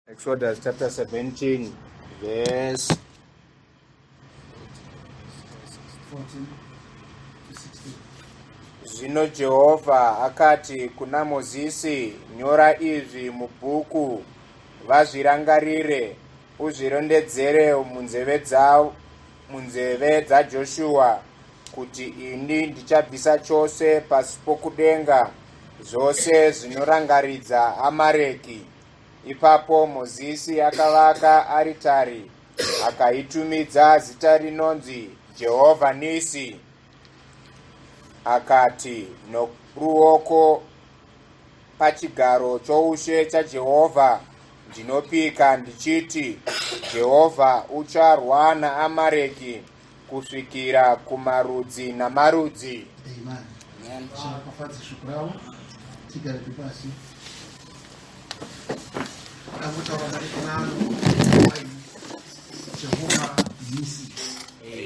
Exodus chapter 17, verse 14 to 16. Zvino Jehovha akati kuna Mozisi, nyora izvi mubhuku, vazvirangarire, uzvirondedzere munzeve munzeve dzaJoshua, kuti ini ndichabvisa chose pasi pokudenga zvose zvinorangaridza Amareki. Ipapo Mozisi akavaka aritari akaitumidza zita rinonzi Jehovha Nisi, akati, Noruoko pachigaro choushe chaJehovha ndinopika ndichiti, Jehovha ucharwa naAmareki kusvikira kumarudzi namarudzi. Amen. Amen. Shoko ravo tigare pasi. Akutaura marekenano Jehovha Nisi.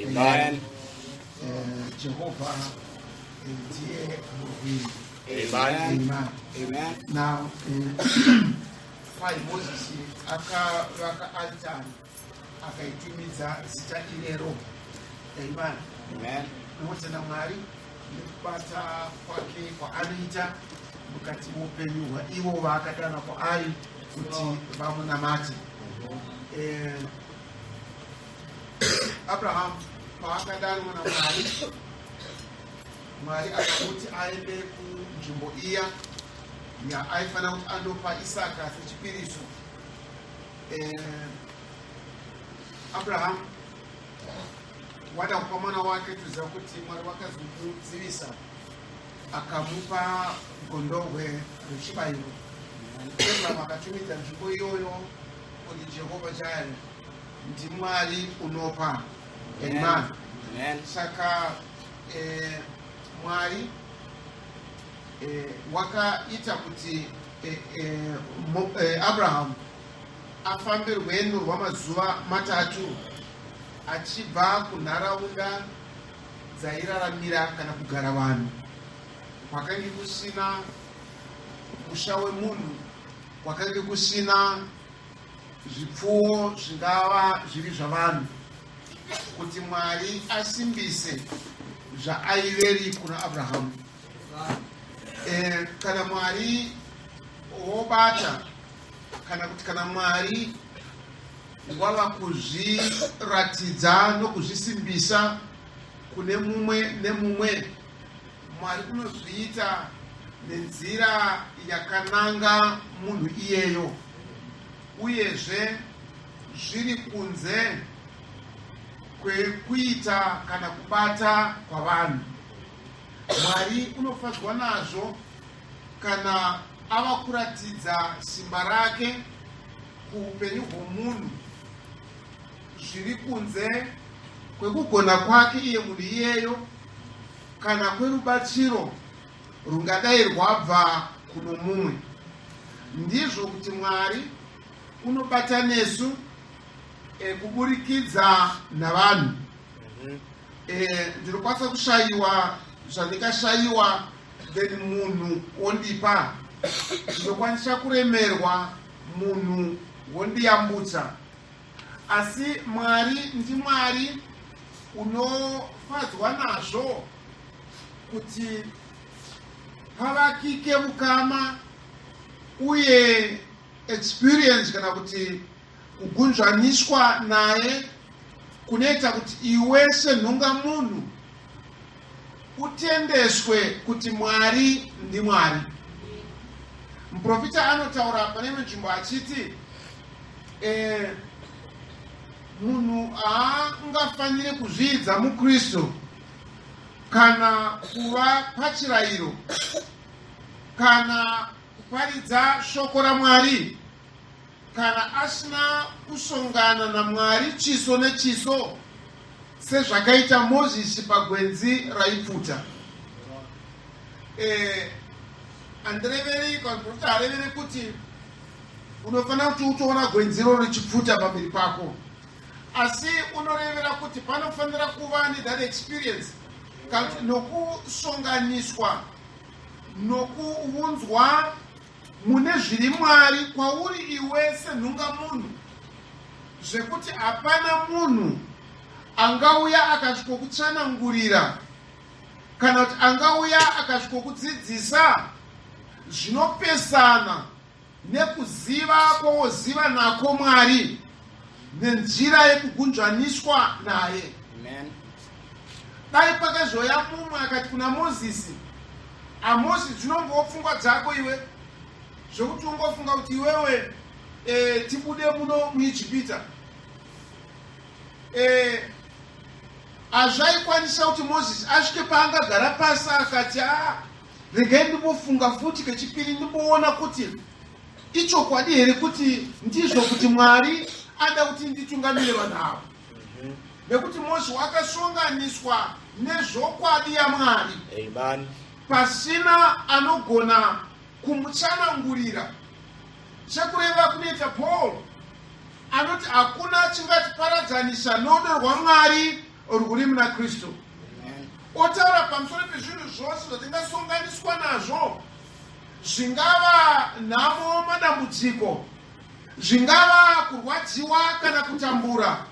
Amen. Jehovha ndiye murwiri. Amen. Amen. Amen. Now, kwai Moses akavaka altari akaitumidza zita irero. Amen. Amen. Unotenda Mwari nekubata kwake kwaanoita mukati moupenyu hwaivo vaakadana kwaari kuti vamunamate. Abraham paakadanwa naMwari, Mwari akamuti aende kunzvimbo iya yaaifanira kuti andopa Isaka sechipiriso. Abraham wada kupa mwana wake, toziva kuti Mwari wakazomudzivisa akamupa gondohwe rechibayiro. Abraham akatumidza nzvimbo iyoyo kuti Jehovha Jireh, ndiMwari unopa. Amen. Amen. Saka Mwari wakaita kuti Abraham afambe rwendo rwamazuva 3 achibva kunharaunda dzairaramira kana kugara vanhu, kwakange kusina musha wemunhu, kwakange kusina zvipfuwo zvingava zviri zvavanhu, kuti Mwari asimbise zvaaiveri kuna Abrahamu. Kana Mwari wobata, kana kuti kana Mwari wava kuzviratidza nokuzvisimbisa kune mumwe nemumwe, Mwari unozviita nenzira yakananga munhu iyeyo, uyezve zviri kunze kwekuita kana kubata kwavanhu. Mwari unofadzwa nazvo kana ava kuratidza simba rake kuupenyu hwomunhu zviri kunze kwekugona kwake iye munhu iyeyo kana kwerubatsiro rungadai rwabva kuno mumwe. Ndizvo kuti Mwari unobata nesu kuburikidza navanhu. Ndinokwanisa kushayiwa zvandingashayiwa, then munhu wondipa. Ndinokwanisa kuremerwa, munhu wondiyambutsa. Asi Mwari ndiMwari unofadzwa nazvo kuti pavakike vukama uye experience kana kuti kugunzvaniswa naye kunoita kuti iwe senhunga munhu utendeswe kuti Mwari ndiMwari. Muprofita anotaura pane imwe nzvimbo achiti munhu haangafaniri kuzviidza muKristu kana kuva pachirayiro kana kuparidza shoko raMwari kana asina kusongana naMwari chiso nechiso sezvakaita Mozisi pagwenzi raipfuta. Andireveri kana kuti areveri kuti unofanira kuti utoona gwenzi iroro richipfuta pamberi pako, asi unorevera kuti panofanira kuva nethat experience kana kuti nokusonganiswa nokuunzwa. mune zviri Mwari kwauri iwe senhungamunhu zvekuti hapana munhu angauya akasvikokutsanangurira kana kuti angauya akasvikokudzidzisa zvinopesana nekuziva kwowoziva nako Mwari nenzira yekugunzvaniswa naye. Dai pakazoya mumwe akati kuna Mozisi, aMozisi, dzinongowo pfungwa dzako iwe zvekuti ungofunga kuti iwewe e, tibude muno muIjipita. Eh, hazvaikwanisa kuti Mozisi asvike paangagara pasi akati a ah, regai ndimbofunga futi kechipiri ndimboona kuti ichokwadi here kuti ndizvo kuti Mwari ada kuti nditungamire vanhu ava. Nekuti Mozisi wakasonganiswa nezvokwadi yaMwari pasina anogona kumutsanangurira sekureva kunoita Paul anoti hakuna chingatiparadzanisa norudo rwaMwari rwuri muna Kristu. Otaura pamusoro pezvinhu zvose zvatingasonganiswa nazvo, zvingava nhamo, madambudziko, zvingava kurwadziwa kana kutambura.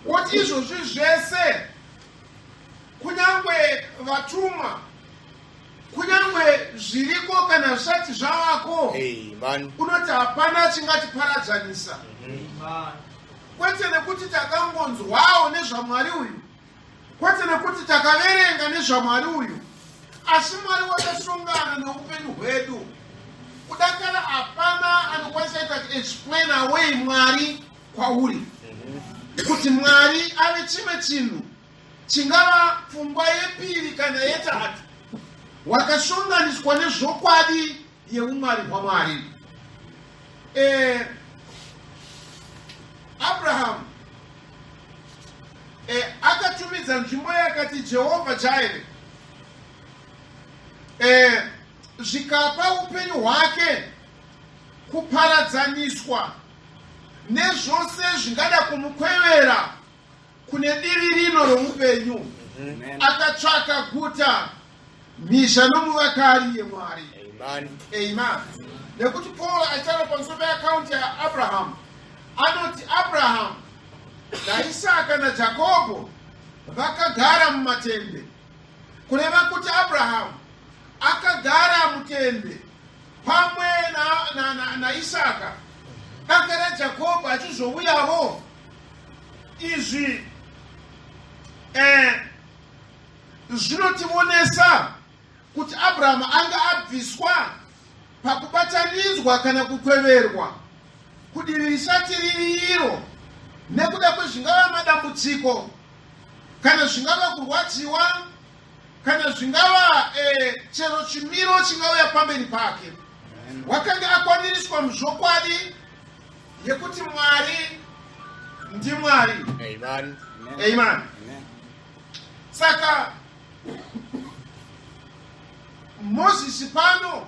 Oti izvozvi zvese, kunyange vatumwa Kunyangwe zviriko kana zvisati zvavako, unoti hapana chingatiparadzanisa. Kwete nekuti takangonzwawo nezvaMwari uyu, kwete nekuti takaverenga nezvaMwari uyu, asi Mwari wakasongana neupenyu hwedu. Kudakara hapana anokwanisa kuita explain away Mwari kwauri, kuti Mwari ave chimwe chinhu Chingava pfungwa yepiri kana yetatu, wakasonganiswa nezvokwadi yeumwari hwaMwari. E, Abrahamu e, akatumidza nzvimbo yakati Jehovha Jaire e, zvikapa upenyu hwake kuparadzaniswa nezvose zvingada kumukwevera kune divi rino roupenyu. Akatsvaka guta, mhizha nomuvakari yeMwari. Amen. Nekuti Paul achitaura pamusoro peakaunti yaAbrahamu anoti Abrahamu naIsaka naJakobho vakagara mumatende, kureva kuti Abrahamu akagara mutende pamwe naIsaka na, na, na daka raJakobho achizouyavo. Izvi eh, zvinotivonesa kuti Abrahamu anga abviswa pakubatanidzwa kana kukweverwa kudivi risati riri iro nekuda kwezvingava madambudziko kana zvingava kurwadziwa kana zvingava eh, chero chimiro chingauya pamberi pake. Wakanga akwaniriswa muzvokwadi yekuti Mwari ndiMwari. Amen. Amen. Saka Mozisi pano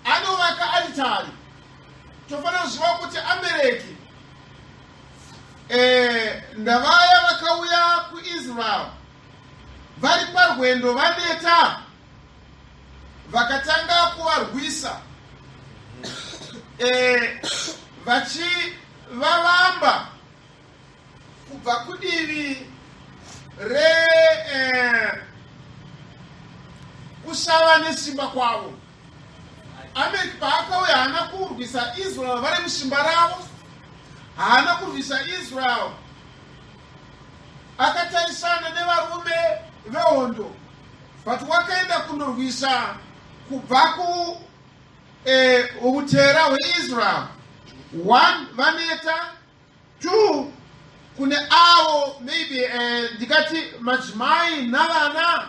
anovaka aritari. Tofanira kuziva kuti Amereki eh, ndavaya vakauya kuIsrael vari parwendo vaneta vakatanga kuvarwisa eh, vachivavamba kubva kudivi re eh, kusava nesimba kwavo. Amaleki paakauya haana kurwisa Israel vari musimba ravo, haana kurwisa Israel akatarisana nevarume vehondo, but wakaenda kunorwisa kubva ku eh, utera hweIsrael. One, vaneta. Two, kune avo maybe eh, ndikati madzimai navana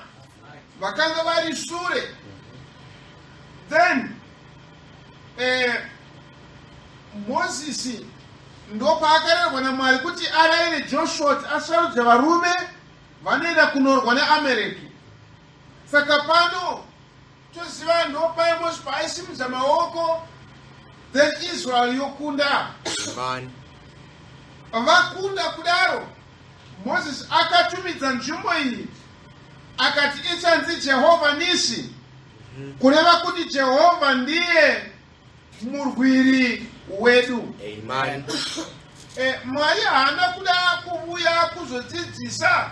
vakanga vari sure. Then eh, Mozisi ndopaakarerwa naMwari kuti araire Joshua kuti asarudze varume vanoenda kunorwa neAmereki. Saka pano Toziva ndopaye Moses paaisimudza maoko then Israel yokunda. Amen. Vakunda kudaro Moses akatumidza nzvimbo iyi akati ichanzi Jehovha Nisi. Kureva kuti Jehovha ndiye murwiri wedu. Amen. Mwari haana kuda kuvuya kuzodzidzisa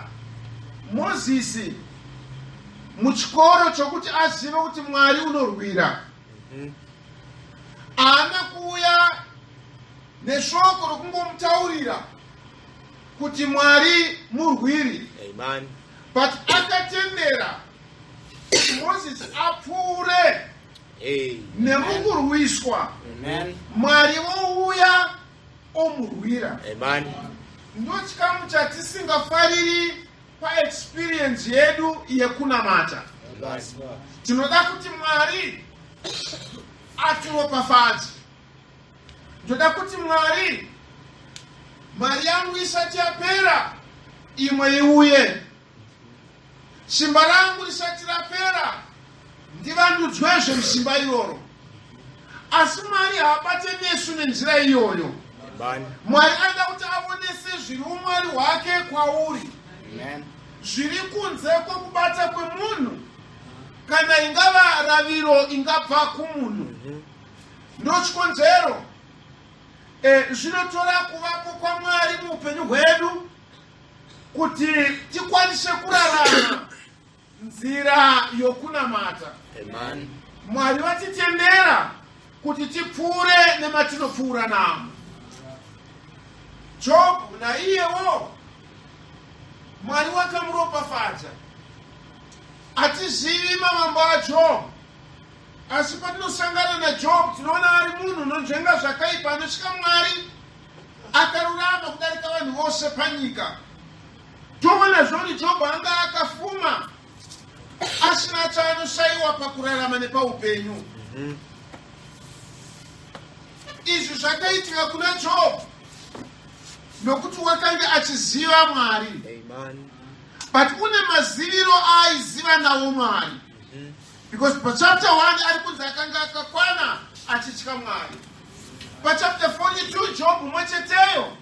Mozisi muchikoro chokuti azive kuti Mwari unorwira. Haana kuuya neshoko rokungomutaurira kuti Mwari murwiri. Amen. But akatendera kuti Mozisi apfuure nemukurwiswa. Amen. Mwari wouya omurwira. Amen. Ndochikamu chatisingafariri paexperience yedu yekunamata. Tinoda kuti Mwari atiropafadze. Ndoda kuti Mwari, mari yangu isati yapera imwe iuye, simba rangu risati rapera ndivandudzwezve musimba iroro. Asi Mwari haabate nesu nenzira iyoyo. Amen. Mwari anoda kuti aonese zviri umwari hwake kwauri, Amen. zviri kunze kwekubata kwemunhu kana ingava raviro ingabva kumunhu. Ndochikonzero zvinotora kuvapo kwaMwari muupenyu hwedu kuti tikwanise kurarama nzira yokunamata. Amen. Mwari vatitendera kuti tipfuure nematinopfuura namo. Jobhu naiyewo Mwari wakamuropafadza. Hatizivi mavambo aJobhu, asi patinosangana naJobhu tinoona ari munhu unonzvenga zvakaipa, anosvika Mwari, akarurama kudarika vanhu vose panyika. Toona zvoni Jobho anga akafuma asina chaanoshayiwa pakurarama nepaupenyu. Izvi zvakaitika kuna Jobho nokuti wakange achiziva Mwari. Amen. But une maziviro aaiziva nawo Mwari, because pachapter 1 ari kunzi akanga akakwana achitya Mwari. Pachapter 42 Jobho mumwe cheteyo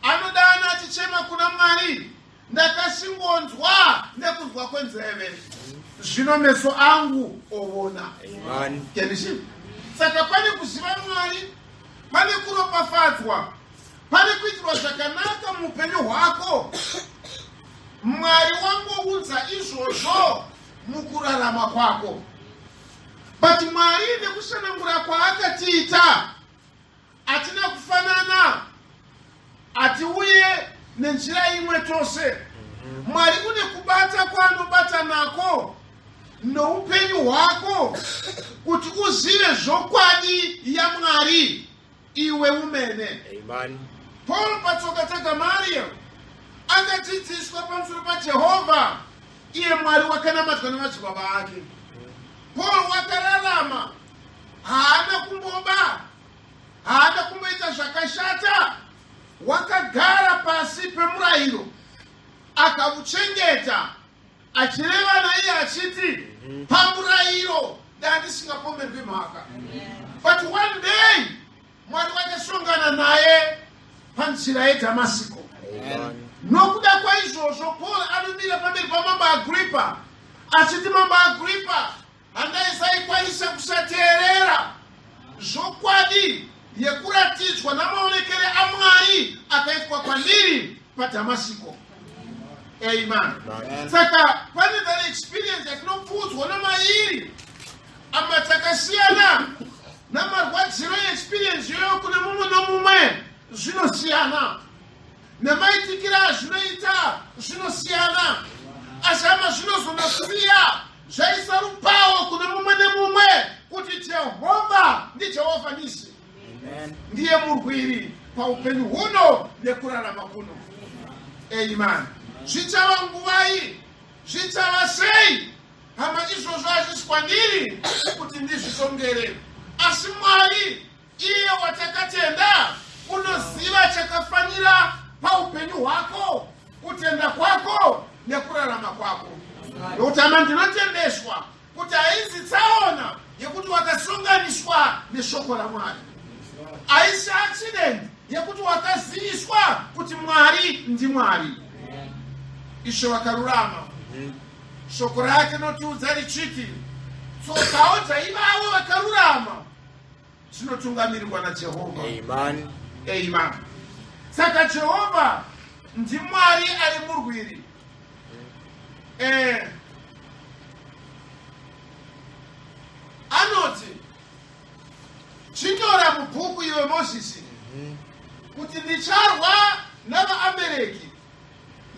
anodana achichema kuna Mwari, ndakasingonzwa nekunzwa kwenzeve, zvino meso angu ovona. Amen. Can you see? Saka pane kuziva Mwari, pane kuropafadzwa, pane kuitirwa zvakanaka muupenyu hwako. Mwari wangounza izvozvo mukurarama kwako. But Mwari nekusanangura kwaakatiita, hatina kufanana, hatiuye nenzira imwe tose. Mwari une kubata kwaanobata nako noupenyu hwako kuti uzive zvokwadi yaMwari iwe umene. Amen. Paul patsoka dzaGamariel akadzidziswa pamusoro paJehovha, iye Mwari wakanamatwa nemadzibaba ake. Paul wakararama, haana kumboba, haana kumboita zvakashata, wakagara pasi pemurayiro akauchengeta, achireva naiye achiti, pamurayiro ndandisingapomerwi mhaka. But one day Mwari vakasongana naye panzira yeDhamasiko. Amen. Nokuda kwaizvozvo Paul anomira pamberi pamambo Agripa achiti, Mambo Agripa, handaisaikwanisa kusateerera zvokwadi yekuratidzwa namaonekere aMwari akaitwa kwandiri paDhamasiko. Amen. Amen. Saka pane that experience yatinopfuudzwa namairi ama takasiyana namarwadziro eexperience iyoyo kune mumwe nomumwe zvinosiyana, nemaitikiro azvinoita zvinosiyana, asi hama zvinozonosiya zvaisa rupawo kune mumwe nemumwe kuti Jehovha ndiJehovha Nisi. Amen. Ndiye murwiri paupenyu huno nekurarama kuno. Amen. Zvichava nguvai, zvichava sei, hama, izvozvo hazvisi kwandiri kuti ndizvitongere, asi Mwari iye watakatenda unoziva chakafanira paupenyu hwako, kutenda kwako nekurarama kwako. Nokuti hama, ndinotendeswa kuti haisi tsaona yekuti wakasunganiswa neshoko raMwari, haisi accident yekuti wakaziviswa kuti Mwari ndiMwari. Ishe wakarurama, shoko rake rinotiudza richiti, Tsokawo dzaivavo vakarurama dzinotungamirirwa naJehovha. Amen. Amen. Saka Jehovha ndiMwari ari murwiri. Anoti, Chinyora mubhuku iwe Mozisi kuti ndicharwa navaAmereki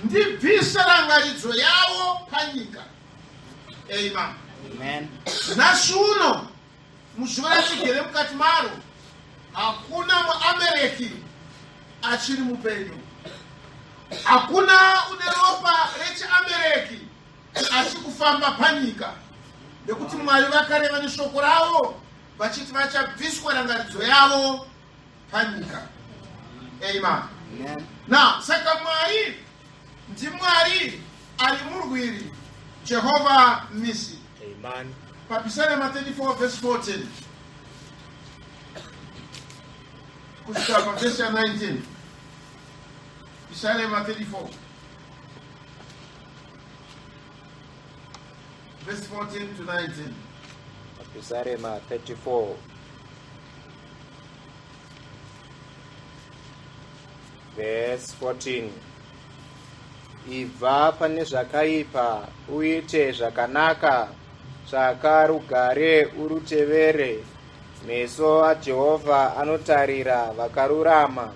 ndibvise rangaridzo yavo panyika. Amen. Amen. Nhasi uno muzuva ratigere mukati maro hakuna muAmereki achiri mupenyu. Hakuna une ropa rechiAmereki asi kufamba panyika nekuti Mwari vakareva neshoko ravo vachiti vachabviswa rangaridzo yavo panyika. Amen. Amen. Now, saka Mwari ndiMwari ari murwiri, Jehovha Nisi. Amen. Papisarema 34 verse 14 kusvika pavhesi ya 19. Pisarema 34 verse 14 to 19. Pisarema 34 verse 14. Ibva pane zvakaipa uite zvakanaka, tsvaka rugare urutevere. Meso aJehovha anotarira vakarurama,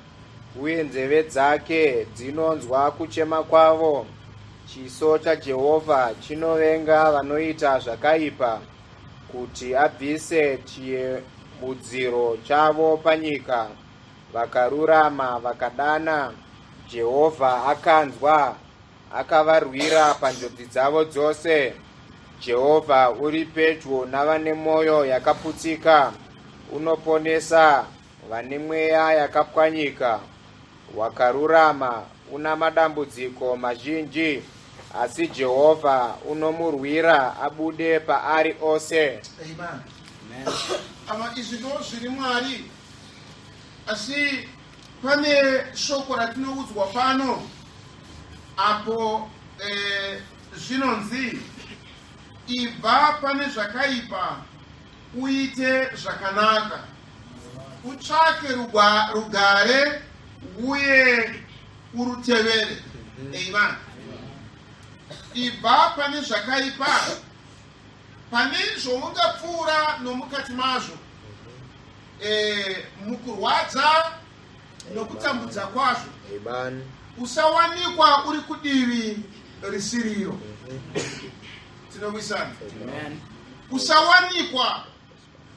uye nzeve dzake dzinonzwa kuchema kwavo. Chiso chaJehovha chinovenga vanoita zvakaipa, kuti abvise chiyemudziro chavo panyika. Vakarurama vakadana, Jehovha akanzwa, akavarwira panjodzi dzavo dzose. Jehovha uri pedyo navane mwoyo yakaputsika, unoponesa vane mweya yakapwanyika. Wakarurama una madambudziko mazhinji, asi Jehovha unomurwira abude paari ose. Amen. Amen. Ava izvi ndo zviri Mwari. Asi pane shoko ratinoudzwa pano apo zvinonzi ibva pane zvakaipa uite zvakanaka, utsvake rugare uye urutevere. Amen. Ibva pane zvakaipa, pane zvoungapfuura nomukati mazvo, mukurwadza nokutambudza kwazvo. Amen. Usawanikwa uri kudivi risiriro. Tinowisana. Amen. Usawanikwa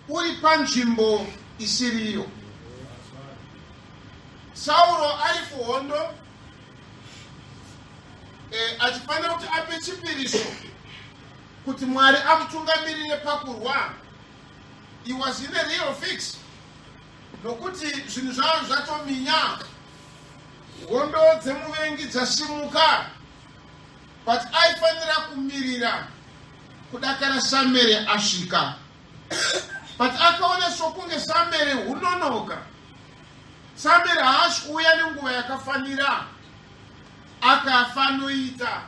uri panzvimbo isiriyo. Sauro ari kuhondo, achifanira kuti ape chipiriso kuti Mwari amutungamirire pakurwa. He was in a real fix, nokuti zvinhu zvavo zvatominya, hondo dzemuvengi dzasimuka, but aifanira kumirira kudakara Samere asvika. But akaona sokunge Samere hunonoka, Samere haasi kuuya nenguva yakafanira, akafanoita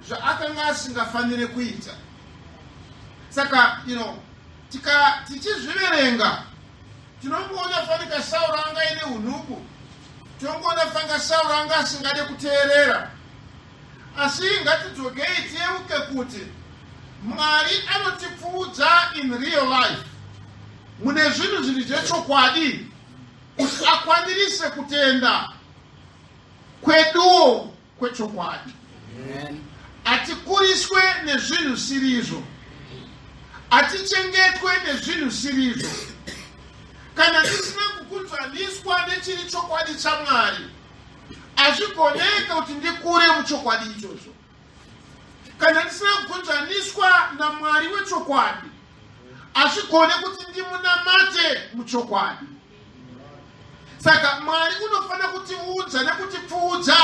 zvaakanga asingafanire kuita. Saka tichizviverenga tinongoona fanika Sauro anga aine unhubu, tinongoona fanika Sauro anga asingade kuteerera. Asi ngatidzokei tiyeuke kuti Mwari anotipfuudza in real life mune zvinhu zviri zvechokwadi kuti akwanirise kutenda kweduwo kwechokwadi. Amen. Atikuriswe nezvinhu sirizvo, atichengetwe nezvinhu sirizvo. Kana tisina kukunzvaniswa nechiri chokwadi chaMwari, hazvigoneke kuti ndikure muchokwadi ichocho. Kana ndisina kukunzvaniswa naMwari wechokwadi, hazvigone kuti ndimunamate muchokwadi. Saka Mwari unofanira kutiudza nekutipfuudza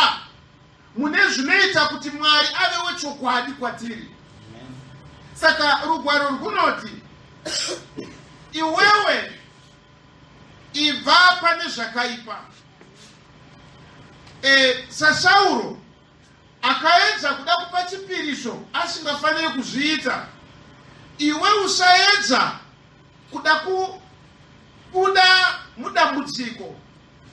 mune zvinoita kuti Mwari ave wechokwadi kwatiri. Saka rugwaro rwunoti iwewe ibva pane zvakaipa. SaSauro akaedza kuda kupa chipiriso asingafaniri kuzviita. Iwe usaedza kuda kubuda mudambudziko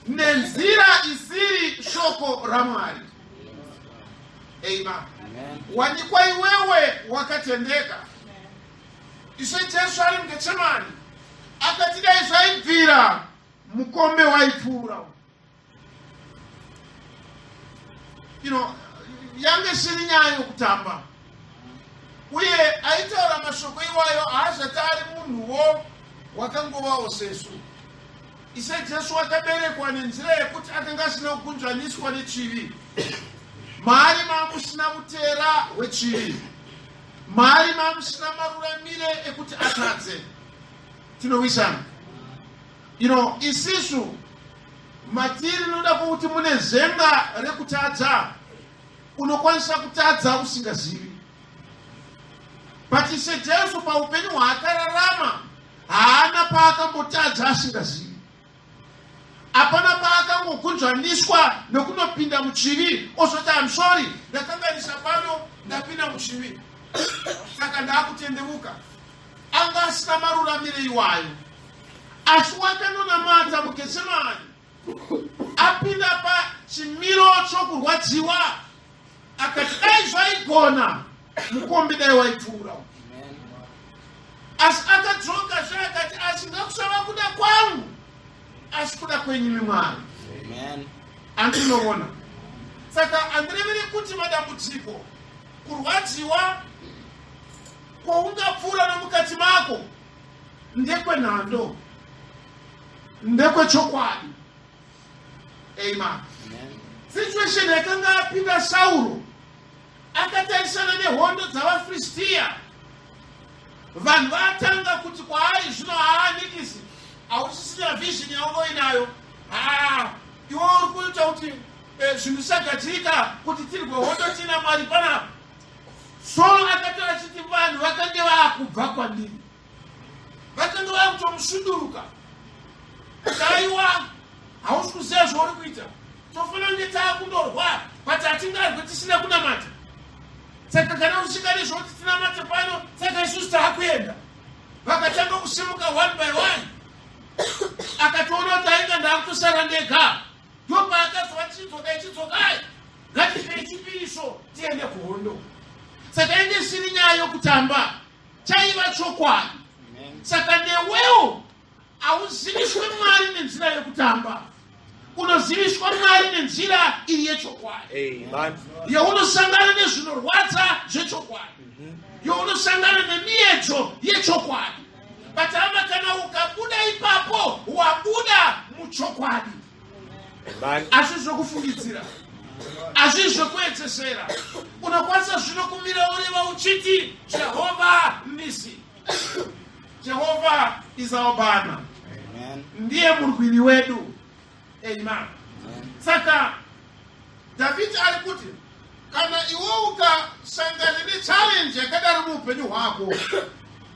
nenzira isiri shoko raMwari. Amen. Wanikwa iwewe wakatendeka. Ishe Jesu ari muGetsemani akati dai zvaibvira mukombe waipfuura. You know, yange isiri nyaya yokutamba. Uye aitaura mashoko iwayo haazati ari munhuwo wakangovawo sesu. Ishe Jesu wakaberekwa nenzira yekuti akanga asina kugunzvaniswa nechivi. Maari maamusina utera hwechivi. Maari maamusina maruramire ekuti atadze. Tinowisana. You know, isisu matiri noda kwokuti mune zenga rekutadza. Unokwanisa kutadza usingazivi. But Ishe Jesu paupenyu hwaakararama haana paakambotadza asingazivi. Hapana paakangogunzvaniswa nokunopinda muchivi ozoti I'm sorry ndakanganisa pano ndapinda muchivi saka ndaakutendeuka. Anga asina maruramire iwayo, asi wakanonamata muGetsemani apinda pachimiro chokurwadziwa akati dai zvaigona mukombe dai waipfuura. Asi akadzoka zve akati asi ngakusava kuda kwangu asi kuda kwenyu imi Mwari. Andinoona saka andirevere kuti madambudziko kurwadziwa kwaungapfuura nomukati mako ndekwenhando, ndekwechokwadi. Amen. Situation yakanga apinda Sauro akatarisana nehondo dzavaFiristia, vanhu vatanga kuti kwaari zvino haanikisi, hauchisina vision yaungoinayo, haa iwe uri kuita kuti zvinhu zvisagadzirika kuti tirwe hondo tina Mwari panapa. Sauro akatora achiti vanhu vakange vaakubva kwandiri, vakange vakutomusunduruka. Aiwa, hausi kuziva zvauri kuita, tofanira kunge taakundorwa, but hatingarwe tisina kunamata. Saka kana usingadi zvokuti tinamate pano, saka isusu taakuenda. Vakatanga kusimuka one by one, akatoona kuti ainga ndaakutosara ndega. Ndopaakazova chidzokai, chidzokai, ngatipei chipiriso tiende kuhondo. Saka inge isiri nyaya yokutamba, chaiva chokwadi. Saka newewo hauziviswe Mwari nenzira yekutamba, unoziviswa Mwari nenzira iri yechokwadi, yaunosangana nezvinorwadza zvechokwadi, yaunosangana nemiedzo yechokwadi. But hama, kana ukabuda ipapo, wabuda muchokwadi. Asi zvokufungidzira, asi zvokuedzesera, unokwanisa zvino kumira ureva uchiti Jehovha Nisi, Jehovha is our banner, ndiye murwiri wedu. Amen. Saka Dhavhidhi ari kuti kana iwe ukasangana nechallenge yakadaro muupenyu hwako,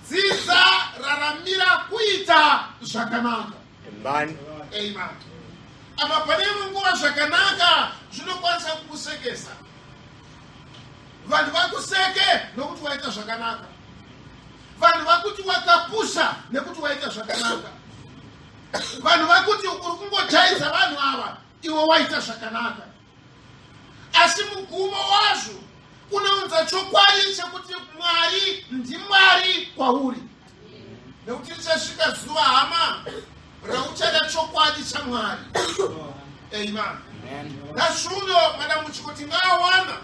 dzidza, raramira kuita zvakanaka. Amen. Amen. Apa pane imwe nguva zvakanaka zvinokwanisa kukusekesa, vanhu vakuseke nokuti waita zvakanaka, vanhu vakuti wakapusa nekuti waita zvakanaka, vanhu vakuti uri kungojaidza vanhu ava iwe waita zvakanaka. Asi mugumo wazvo unounza chokwadi chekuti Mwari ndiMwari kwauri, nekuti richasvika zuva, hama, rauchada chokwadi chaMwari. Amen. Nasvuno madambudziko tingaawana,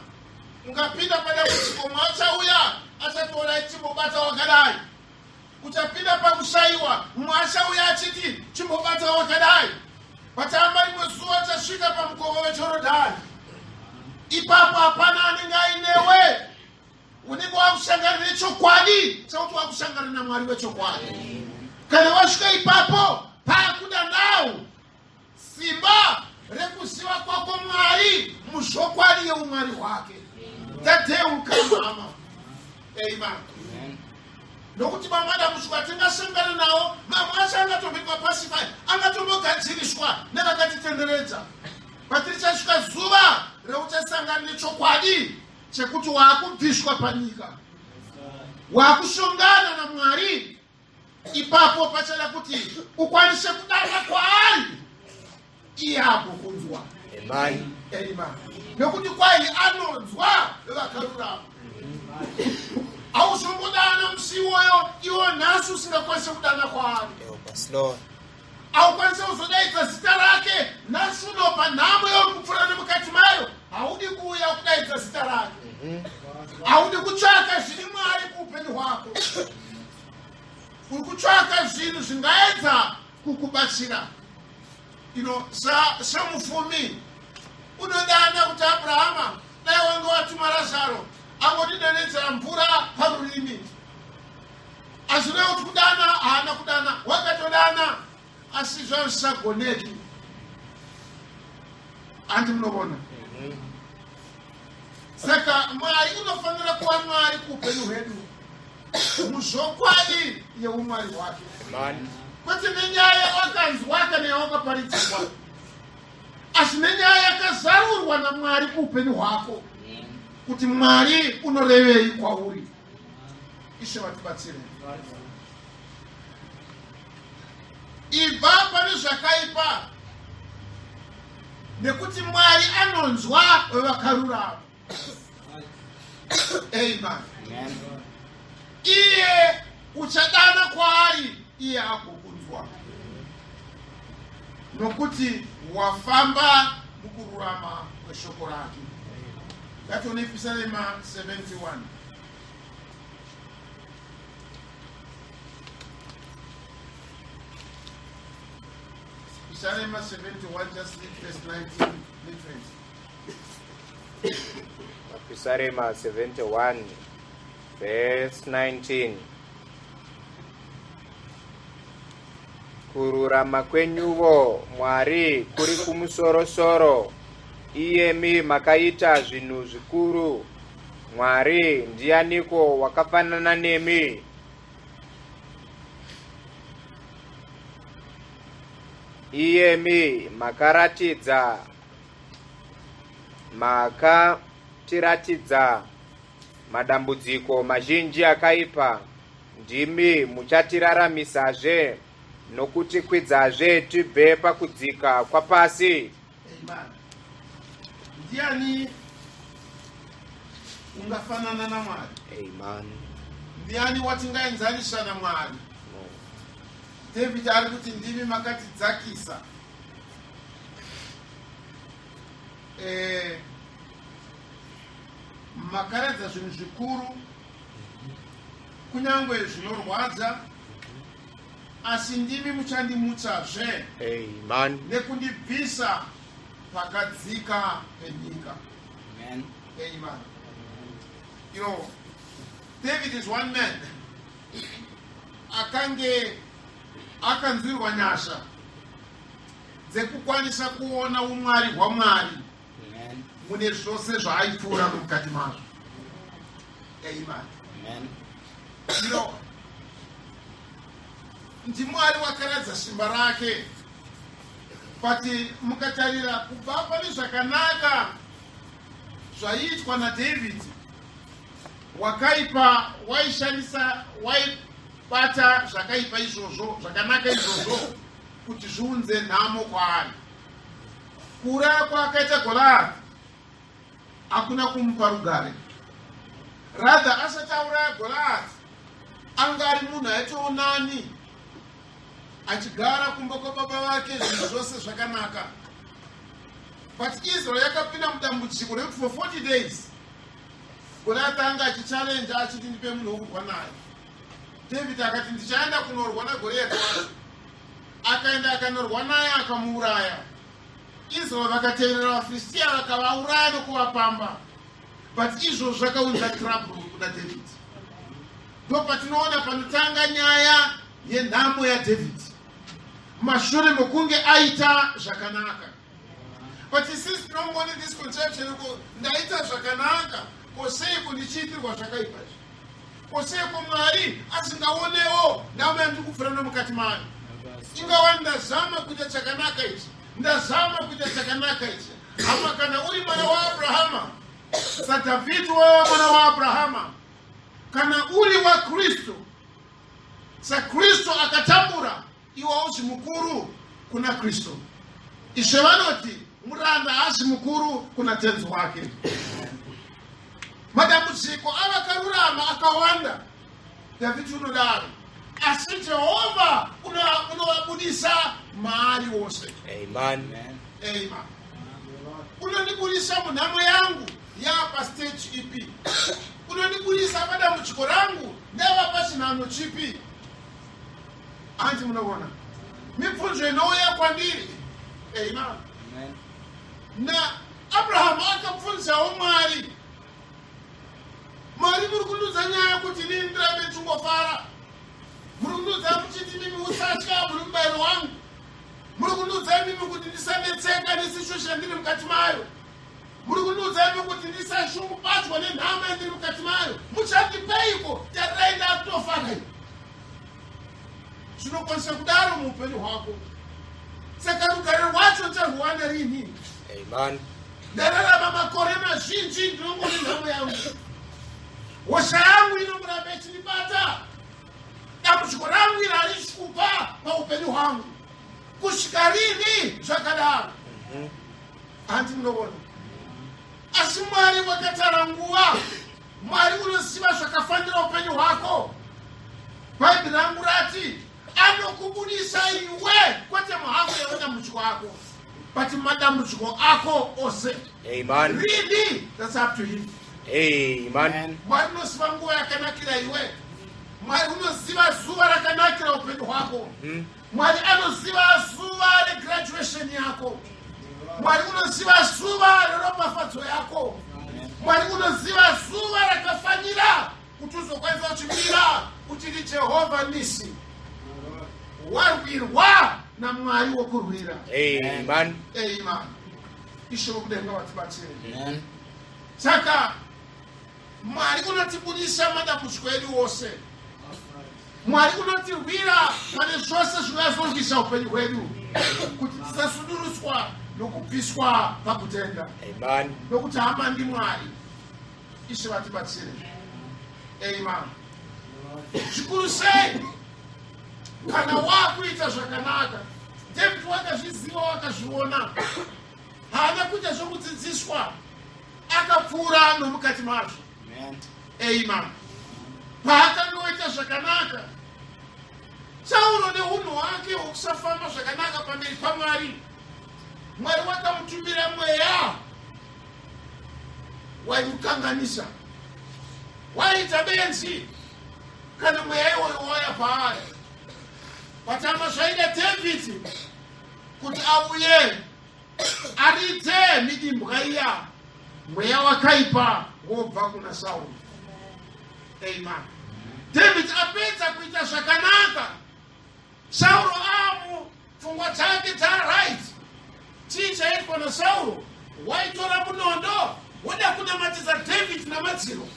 ungapinda padambudziko mwachauya achatoona chimbobata wakadai, uchapinda pakushaiwa mumwe achauya achiti chimbobata wakadai. Patamba rimwe zuva uchasvika pamukova weJorodhani, ipapo hapana anenge ainewe, unenge wakusangana nechokwadi chekuti wakusangana naMwari wechokwadi. Kana wasvika ipapo, paakuda now simba rekuziva kwako Mwari muzvokwadi yeumwari hwake. That day will come, hama. Amen. Nokuti mamwe madambudziko atingasangana nawo, mamwe acho angatombekwa pacify, angatombogadziriswa nevakatitenderedza, but richasvika zuva reuchasangana nechokwadi chekuti waakubviswa panyika. Wakushongana naMwari, ipapo pachada kuti ukwanise kudana kwaari, iye agokunzwa. Amen. Amen. Nekuti kwai anonzwa vakarurama. Hauzombodana musi iwoyo iwo nhasi usingakwanise kudana kwaari. Help us, Lord. Haukwanise kuzodaidza zita rake nhasi uno panhamo yauri kupfuura nemukati mayo. Haudi kuuya kudaidza zita rake, haudi kutsvaka zviri Mwari kuupenyu hwako. Uri kutsvaka zvinhu zvingaedza kukubatsira ino semufumi unodana kuti, "Abrahama, dai wange watuma Razaro angondidonhedzera mvura parurimi." Asi reva kuti kudana haana kudana, wakatodana, asi zvazvisagoneki. Handi munovona? Saka Mwari unofanira kuva Mwari kuupenyu hwedu muzvokwadi yeumwari hwake, Amen. kwete nenyaya yawakanzwa kana yawakaparidzirwa, asi nenyaya yakazarurwa naMwari kuupenyu hwako, kuti Mwari unorevei kwauri. Ishe vatibatsire. Ibva pane zvakaipa, nekuti Mwari anonzwa vakarurama. Amen. Amen. Iye uchadana kwaari, iye agokunzwa, nokuti wafamba mukururama kweshoko rake. Ngatione Pisarema 71. Pisarema 71, just read verse 19 ne 20. Pisarema 71 verse 19. Kururama kwenyuvo, Mwari, kuri kumusorosoro, iyemi makaita zvinhu zvikuru. Mwari, ndianiko wakafanana nemi? Iyemi makatiratidza madambudziko mazhinji akaipa. Ndimi muchatiraramisazve nokutikwidzazve tibve pakudzika kwapasi. Amen. Ndiani ungafanana naMwari? Amen. Ndiani watingaenzanisa naMwari? David ari kuti, "Ndimi makatidzakisa." Makaredza zvinhu zvikuru, kunyange zvinorwadza, asi ndimi muchandimutsazve Amen. nekundibvisa pakadzika penyika. Amen. Amen. David is one man akange akanzwirwa nyasha dzekukwanisa kuona umwari hwaMwari Amen. mune zvose zvaaipfuura mukati mazvo. Amen. Amen. NdiMwari wakaradza simba rake, but mukatarira kubva pane zvakanaka zvaiitwa naDavid, wakaipa waishandisa, waibata zvakaipa izvozvo, zvakanaka izvozvo, kuti zviunze nhamo kwaari. Kuuraya kwaakaita Goliath hakuna kumupa rugare. Rather, asati auraya Goliath, anga ari munhu aitoonani achigara kumba kwababa vake, zvinhu zvose zvakanaka. But Israel yakapinda mudambudziko rekuti for 40 days Goliath anga achichallenja achiti, "Ndipe munhu wokurwa naye." David akati, "Ndichaenda kunorwa naGoliath wacho." Akaenda akanorwa naye, akamuuraya. Israel vakateverera vaFiristiya, vakavauraya nokuvapamba, but izvozvo zvakaunza trouble kuna David. Ndo patinoona panotanga nyaya yenhamo yaDavid mashure mokunge aita zvakanaka. But isisi tinongone this conception ko ndaita zvakanaka, ko seiko ndichiitirwa zvakaipa izvi? Ko seiko Mwari asingaonewo nhamo yandiri kupfuura nomukati mayo? Ingava ndazama kuita chakanaka ichi, ndazama kuita chakanaka ichi. Hama, kana uri mwana waAbrahama, saDhavhidi wava mwana waAbrahama. Kana uri waKristu, saKristu akatambura, iwe hauzi mukuru kuna Kristu. Ishe vanoti muranda haazi mukuru kuna tenzi wake. Madambudziko avakarurama akawanda, Dhavhidhi unodaro, asi Jehovha unovabudisa maari wose. Amen. Amen. Unondibudisa munhamo yangu yapa stage ipi? Unondibudisa padambudziko rangu ndava pachinhano chipi? Hanzi munoona mibvunzo inouya kwandiri. Amen. NaAbrahamu akabvunzawo Mwari, Mwari, muri kundiudza nyaya kuti inini ndirambe ndichingofara. Muri kundiudza muchiti mimi usatya, muri mubayiro wangu. Muri kundiudza imimi kuti ndisanetseka nesituation yandiri mukati mayo. Muri kundiudza imi kuti ndisashungupadzwa nenhamo yandiri mukati mayo. Muchandipeiko? Tarirai ndakutofa kai. Zvinokwanisa kudaro muupenyu hwako. Saka rugare rwacho ncharwuwana rini? Amen. Ndararama makore mazhinji ndinongori nhamo yangu. Hosha yangu inomuramba ichindibata. Dambudziko rangu iri harisi kubva paupenyu hwangu. Kusvika rini zvakadaro? Hanti munoona? Asi Mwari wakatara nguva. Mwari unoziva zvakafanira upenyu hwako. Bhaibheri rangu rati anokubudisa iwe kwete muhafu yemadambudziko ako, but madambudziko ako ose. Amen. Really, that's up to him. Amen. Mwari unoziva nguva yakanakira iwe. Mwari unoziva zuva rakanakira upenyu hwako. Mwari anoziva zuva regraduation yako. Mwari unoziva zuva reropafadzo yako. Mwari unoziva zuva rakafanira kuti uzokwanisa uchimira uchiti Jehovha Nisi, warwirwa naMwari wokurwira. Amen. Amen. Ishe wokudenga watibatsire. Saka Mwari unotibudisa madambudziko edu ose. Mwari unotirwira pane zvose zvingazorwisa upenyu hwedu kuti tisasudurutswa nokubviswa pakutenda. Amen. Nokuti hama ndiMwari. Ishe vatibatsire. Amen. Zvikuru sei kana wakuita zvakanaka. David wakazviziva, wakazviona. Haana kuita zvokudzidziswa, akapfuura nomukati mazvo. Amen. Paakangoita zvakanaka, Sauro neunhu hwake hwokusafamba zvakanaka pamberi paMwari, Mwari wakamutumira mweya waimukanganisa, waiita benzi kana mweya iwoyo waya paari. Patama zvaida David kuti auye aridze midimbwa iya, mweya wakaipa wobva kuna Sauro. Amen. David apedza kuita zvakanaka, Sauro amu pfungwa dzake dzaright. Chii chaitwa naSauro? Waitora munondo woda kunamatidza David namadziro,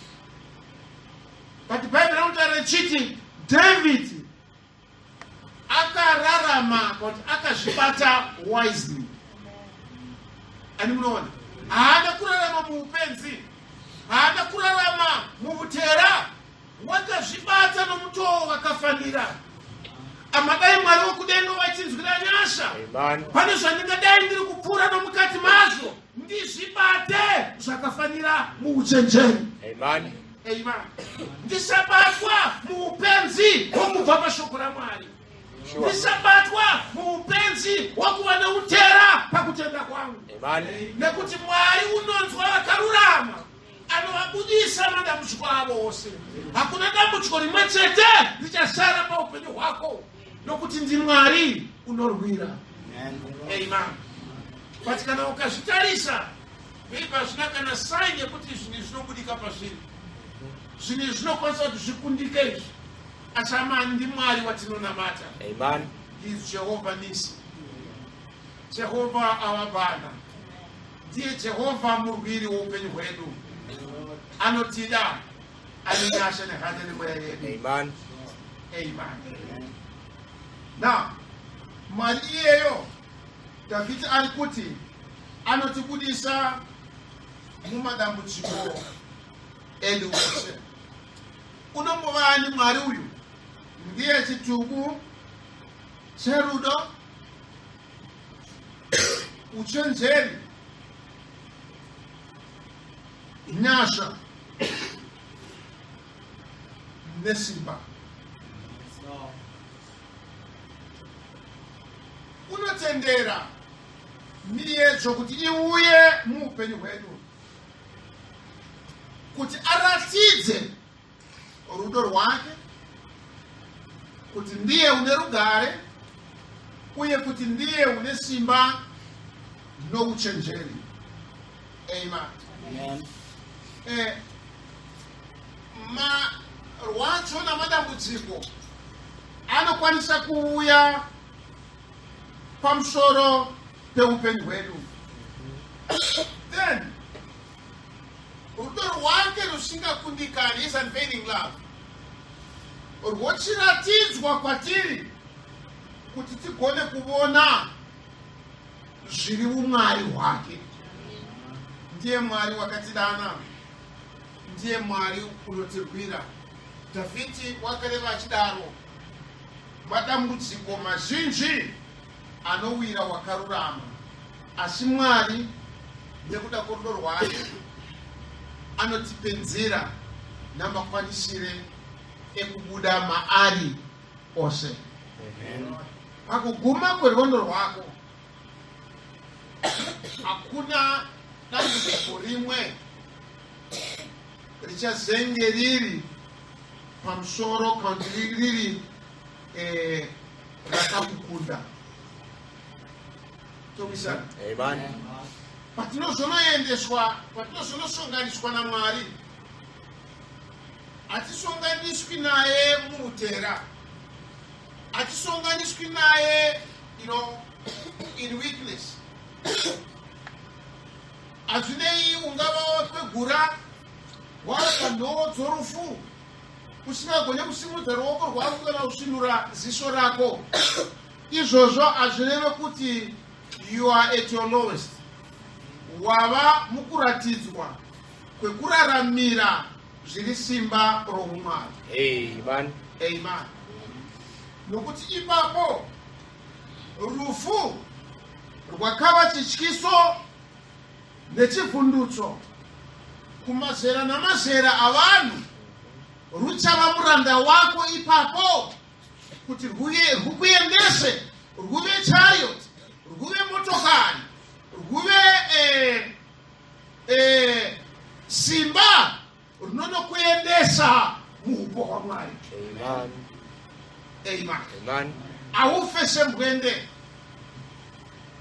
but Bhaibheri rinotaura richiti David akararama kuti akazvibata wisely. Ani munoona, haana kurarama muupenzi, haana kurarama muvutera, wakazvibata nomutoo wakafanira. Amadai Mwari wokudenga vachinzwira nyasha Amen. pane zvandingadai ndiri kupfuura nomukati mazvo, ndizvibate zvakafanira muuchenjeri. Amen. Amen. Ndisabatwa muupenzi hwokubva pashoko raMwari. Ndisabatwa muupenzi hwokuva neutera pakutenda kwangu. Amen. Nekuti Mwari unonzwa vakarurama, anovabudisa madambudziko avo ose. Hakuna dambudziko rimwe chete richasara paupenyu hwako, nokuti ndiMwari unorwira. Amen. But kana ukazvitarisa, maybe hazvina kana sign yekuti zvinhu zvinobudika pazviri. Zvinhu zvinokwanisa kuti zvikundike izvi. Asi hama, ndiMwari watinonamata. Amen. He is Jehovah Nisi, Jehovah our banner. Ndiye Jehovha murwiri woupenyu hwedu. Anotida, ane nyasha nehanya nemweya yedu. Amen. Amen. Now, Mwari iyeyo Dhavhidhi ari kuti anotibudisa mumadambudziko edu ose. Unombova ani Mwari uyu? Ndiye chitubu cherudo, uchenjeri, nyasha nesimba. Unotendera miyedzo kuti iuye muupenyu hwedu kuti aratidze rudo rwake, kuti ndiye une rugare uye kuti ndiye une simba nouchenjeri. Amen. Amen. Marwadzo namadambudziko anokwanisa kuuya pamusoro peupenyu hwedu. Then rudo rwake rusingakundikani, his unfailing love, rwochiratidzwa kwatiri kuti tigone kuvona zviri umwari hwake. Ndiye Mwari wakatidana, ndiye Mwari unotirwira. Dhavhidhi wakareva achidaro: madambudziko mazhinji anowira wakarurama, asi Mwari nekuda kworudo rwake anotipe nzira namakwanisire ekubuda maari ose. Pakuguma kwerwendo rwako hakuna dambudziko rimwe richazenge riri pamusoro kana kuti riri rakakukunda. Towisana. Amen. Patinozonoendeswa, patinozonosonganiswa naMwari, hatisonganiswi naye muutera, hatisonganiswi naye in weakness. Hazvinei ungava wakwegura, wava panhoo dzorufu, usingagone kusimudza ruoko rwako kana kusvinura ziso rako, izvozvo hazvireve kuti you are at your lowest. Wava mukuratidzwa kwekuraramira zviri simba roumwari. Amen. Amen. Nokuti ipapo rufu rwakava chityiso nechivhundutso kumazera namazera avanhu, ruchava muranda wako ipapo kuti rwukuendese, rwuve chariot, rwuve motokari, rwuve simba rinonokuendesa muupo hwaMwari. Amen. Amen. Amen. Haufe sembwende,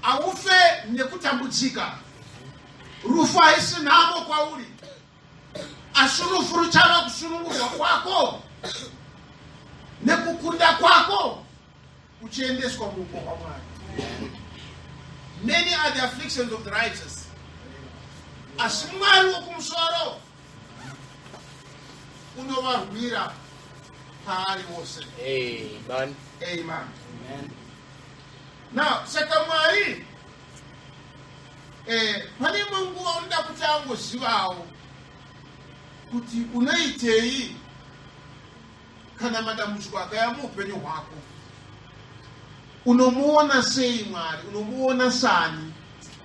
haufe nekutambudzika. Rufu haisi nhamo kwauri, asi rufu ruchava kusunungurwa kwako nekukunda kwako, uchiendeswa muupo hwaMwari. Many are the afflictions of the righteous, asi Mwari wokumusoro unovarwira paari wose. Amen. Amen. Amen. Now, saka Mwari, pane imwe nguva unoda kuti angozivawo kuti unoitei kana madambudziko akaya muupenyu hwako. Unomuona sei Mwari? Unomuona sani?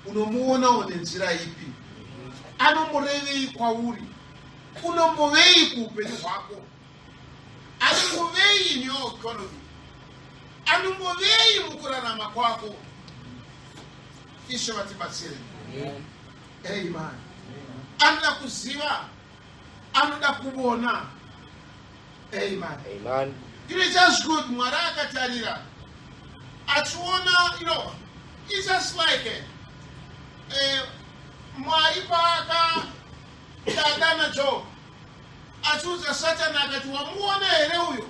Unomuonawo nenzira ipi? Anomborevei kwauri? Unombovei kuupenyu hwako? Anombovei in your economy? Anombovei mukurarama kwako? Ishe vatibatsire. Amen. Amen. Anoda kuziva, anoda kuvona. Amen. Amen. It is just good. Mwari akatarira achiona, it's just like it. Mwari paakadada naJob, achiudza Satani akati, "Wamuona here uyo?"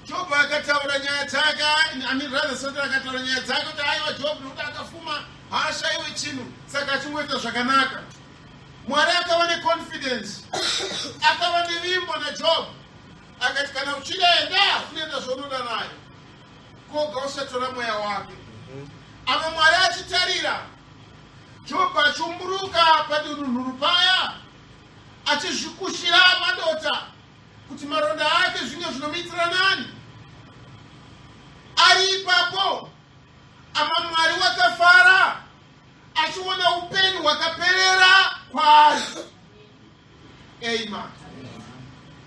Job akataura nyaya dzake, I mean, rather, Satani akataura nyaya dzake kuti aiwa, Job nokuti akafuma haashayiwi chinhu, saka achingoita zvakanaka. Mwari akava neconfidence, akava nevimbo naJob, akati, "Kana uchida, enda unoenda zvaunoda naye, koga usatora mweya wake." Ava Mwari achitarira Jobho achiumburuka padurunhuru paya, achizvikushira madota. Kuti maronda ake zvinge zvinomuitira nani. Ari ipapo, ama Mwari wakafara achiona upenyu hwakaperera kwaari. Amen.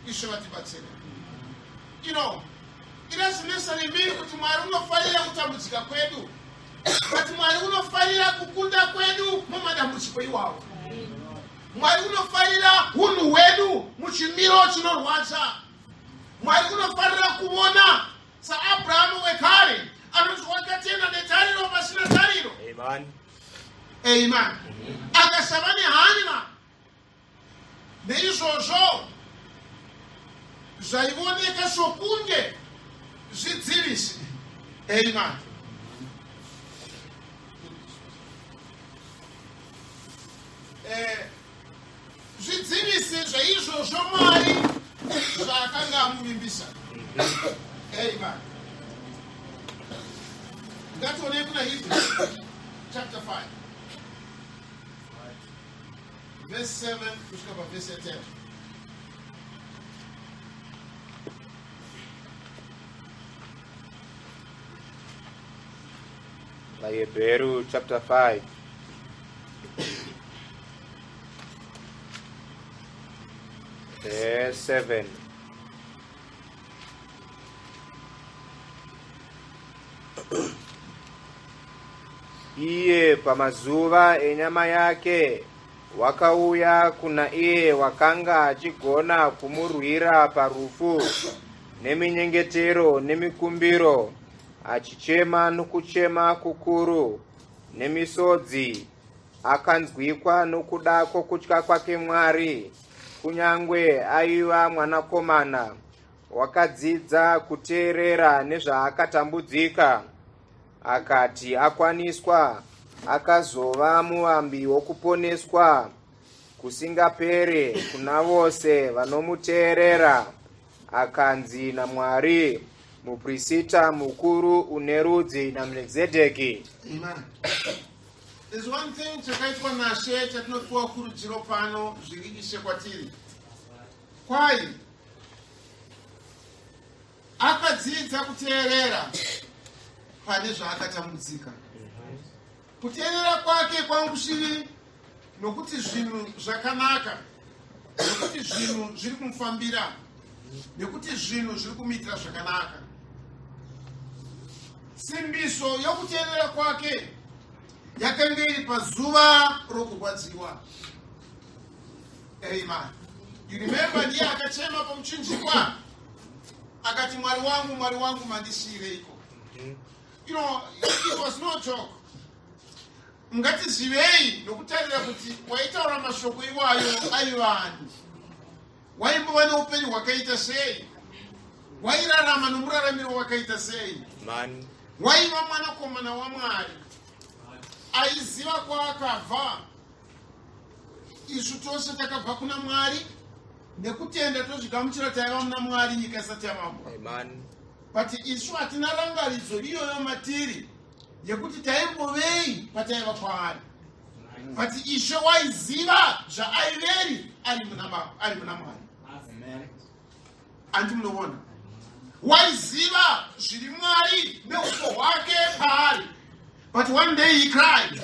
Ishe vatibatsire. You know, it doesn't necessarily mean kuti Mwari unofarira kutambudzika kwedu, but Mwari unofarira kukunda kwedu mumadambudziko iwawo. Mwari unofarira hunhu hwedu muchimiro chinorwadza. Mwari unofarira kuona saAbrahamu wekare anoti wakatenda netariro pasina tariro. Amen. Amen. Akasava nehanya Naizvozvo zvaioneka sokunge zvidzivisi. Amen. Eh, zvidzivisi zvaizvozvo Mwari zvaakanga amuvimbisa. Amen. Ngationei kuna Hebrews chapter 5. Verse 7 kusvika pavhesi ya 10. VaHebheru chapter 5 verse 7. Iye pamazuva enyama yake wakauya kuna iye wakanga achigona kumurwira parufu neminyengetero nemikumbiro, achichema nokuchema kukuru nemisodzi, akanzwikwa nokuda kwokutya kwake Mwari, kunyange aiva mwanakomana Wakadzidza kuteerera nezvaakatambudzika, akati akwaniswa, akazova muvambi wokuponeswa kusingaperi kuna vose vanomuteerera, akanzi naMwari, Muprisita mukuru une rudzi naMerkizedeki. Amen. There's one thing chakaitwa naShe chatinopiwa kurudziro pano zviri Ishe kwatiri. Kwai akadzidza kuteerera pane zvaakatambudzika. Kuteerera kwake kwangushiri nokuti zvinhu zvakanaka, nokuti zvinhu zviri kumufambira, nekuti zvinhu zviri kumuitira zvakanaka. Simbiso yokuteerera kwake yakanga iri pazuva rokurwadziwa. Amen. You remember ndiye akachema pamuchinjikwa akati Mwari wangu, Mwari wangu mandisiyireiko? You know, it was no joke. Ngatizivei nokutarira kuti waitaura mashoko iwayo aivani, waimbova neupenyu hwakaita sei, wairarama nomuraramiro wakaita sei, waiva mwanakomana waMwari aiziva kwaakabva. Isu tose takabva kuna Mwari nekutenda tozvigamuchira taiva muna Mwari nyika isati yavambwa. But isu hatina rangaridzo iyoyo matiri yekuti taimbovei pataiva kwaari. But Ishe waiziva zvaaiveri ari muna Mwari. Anti munoona waiziva zviri Mwari neuso hwake paari. But one day he cried,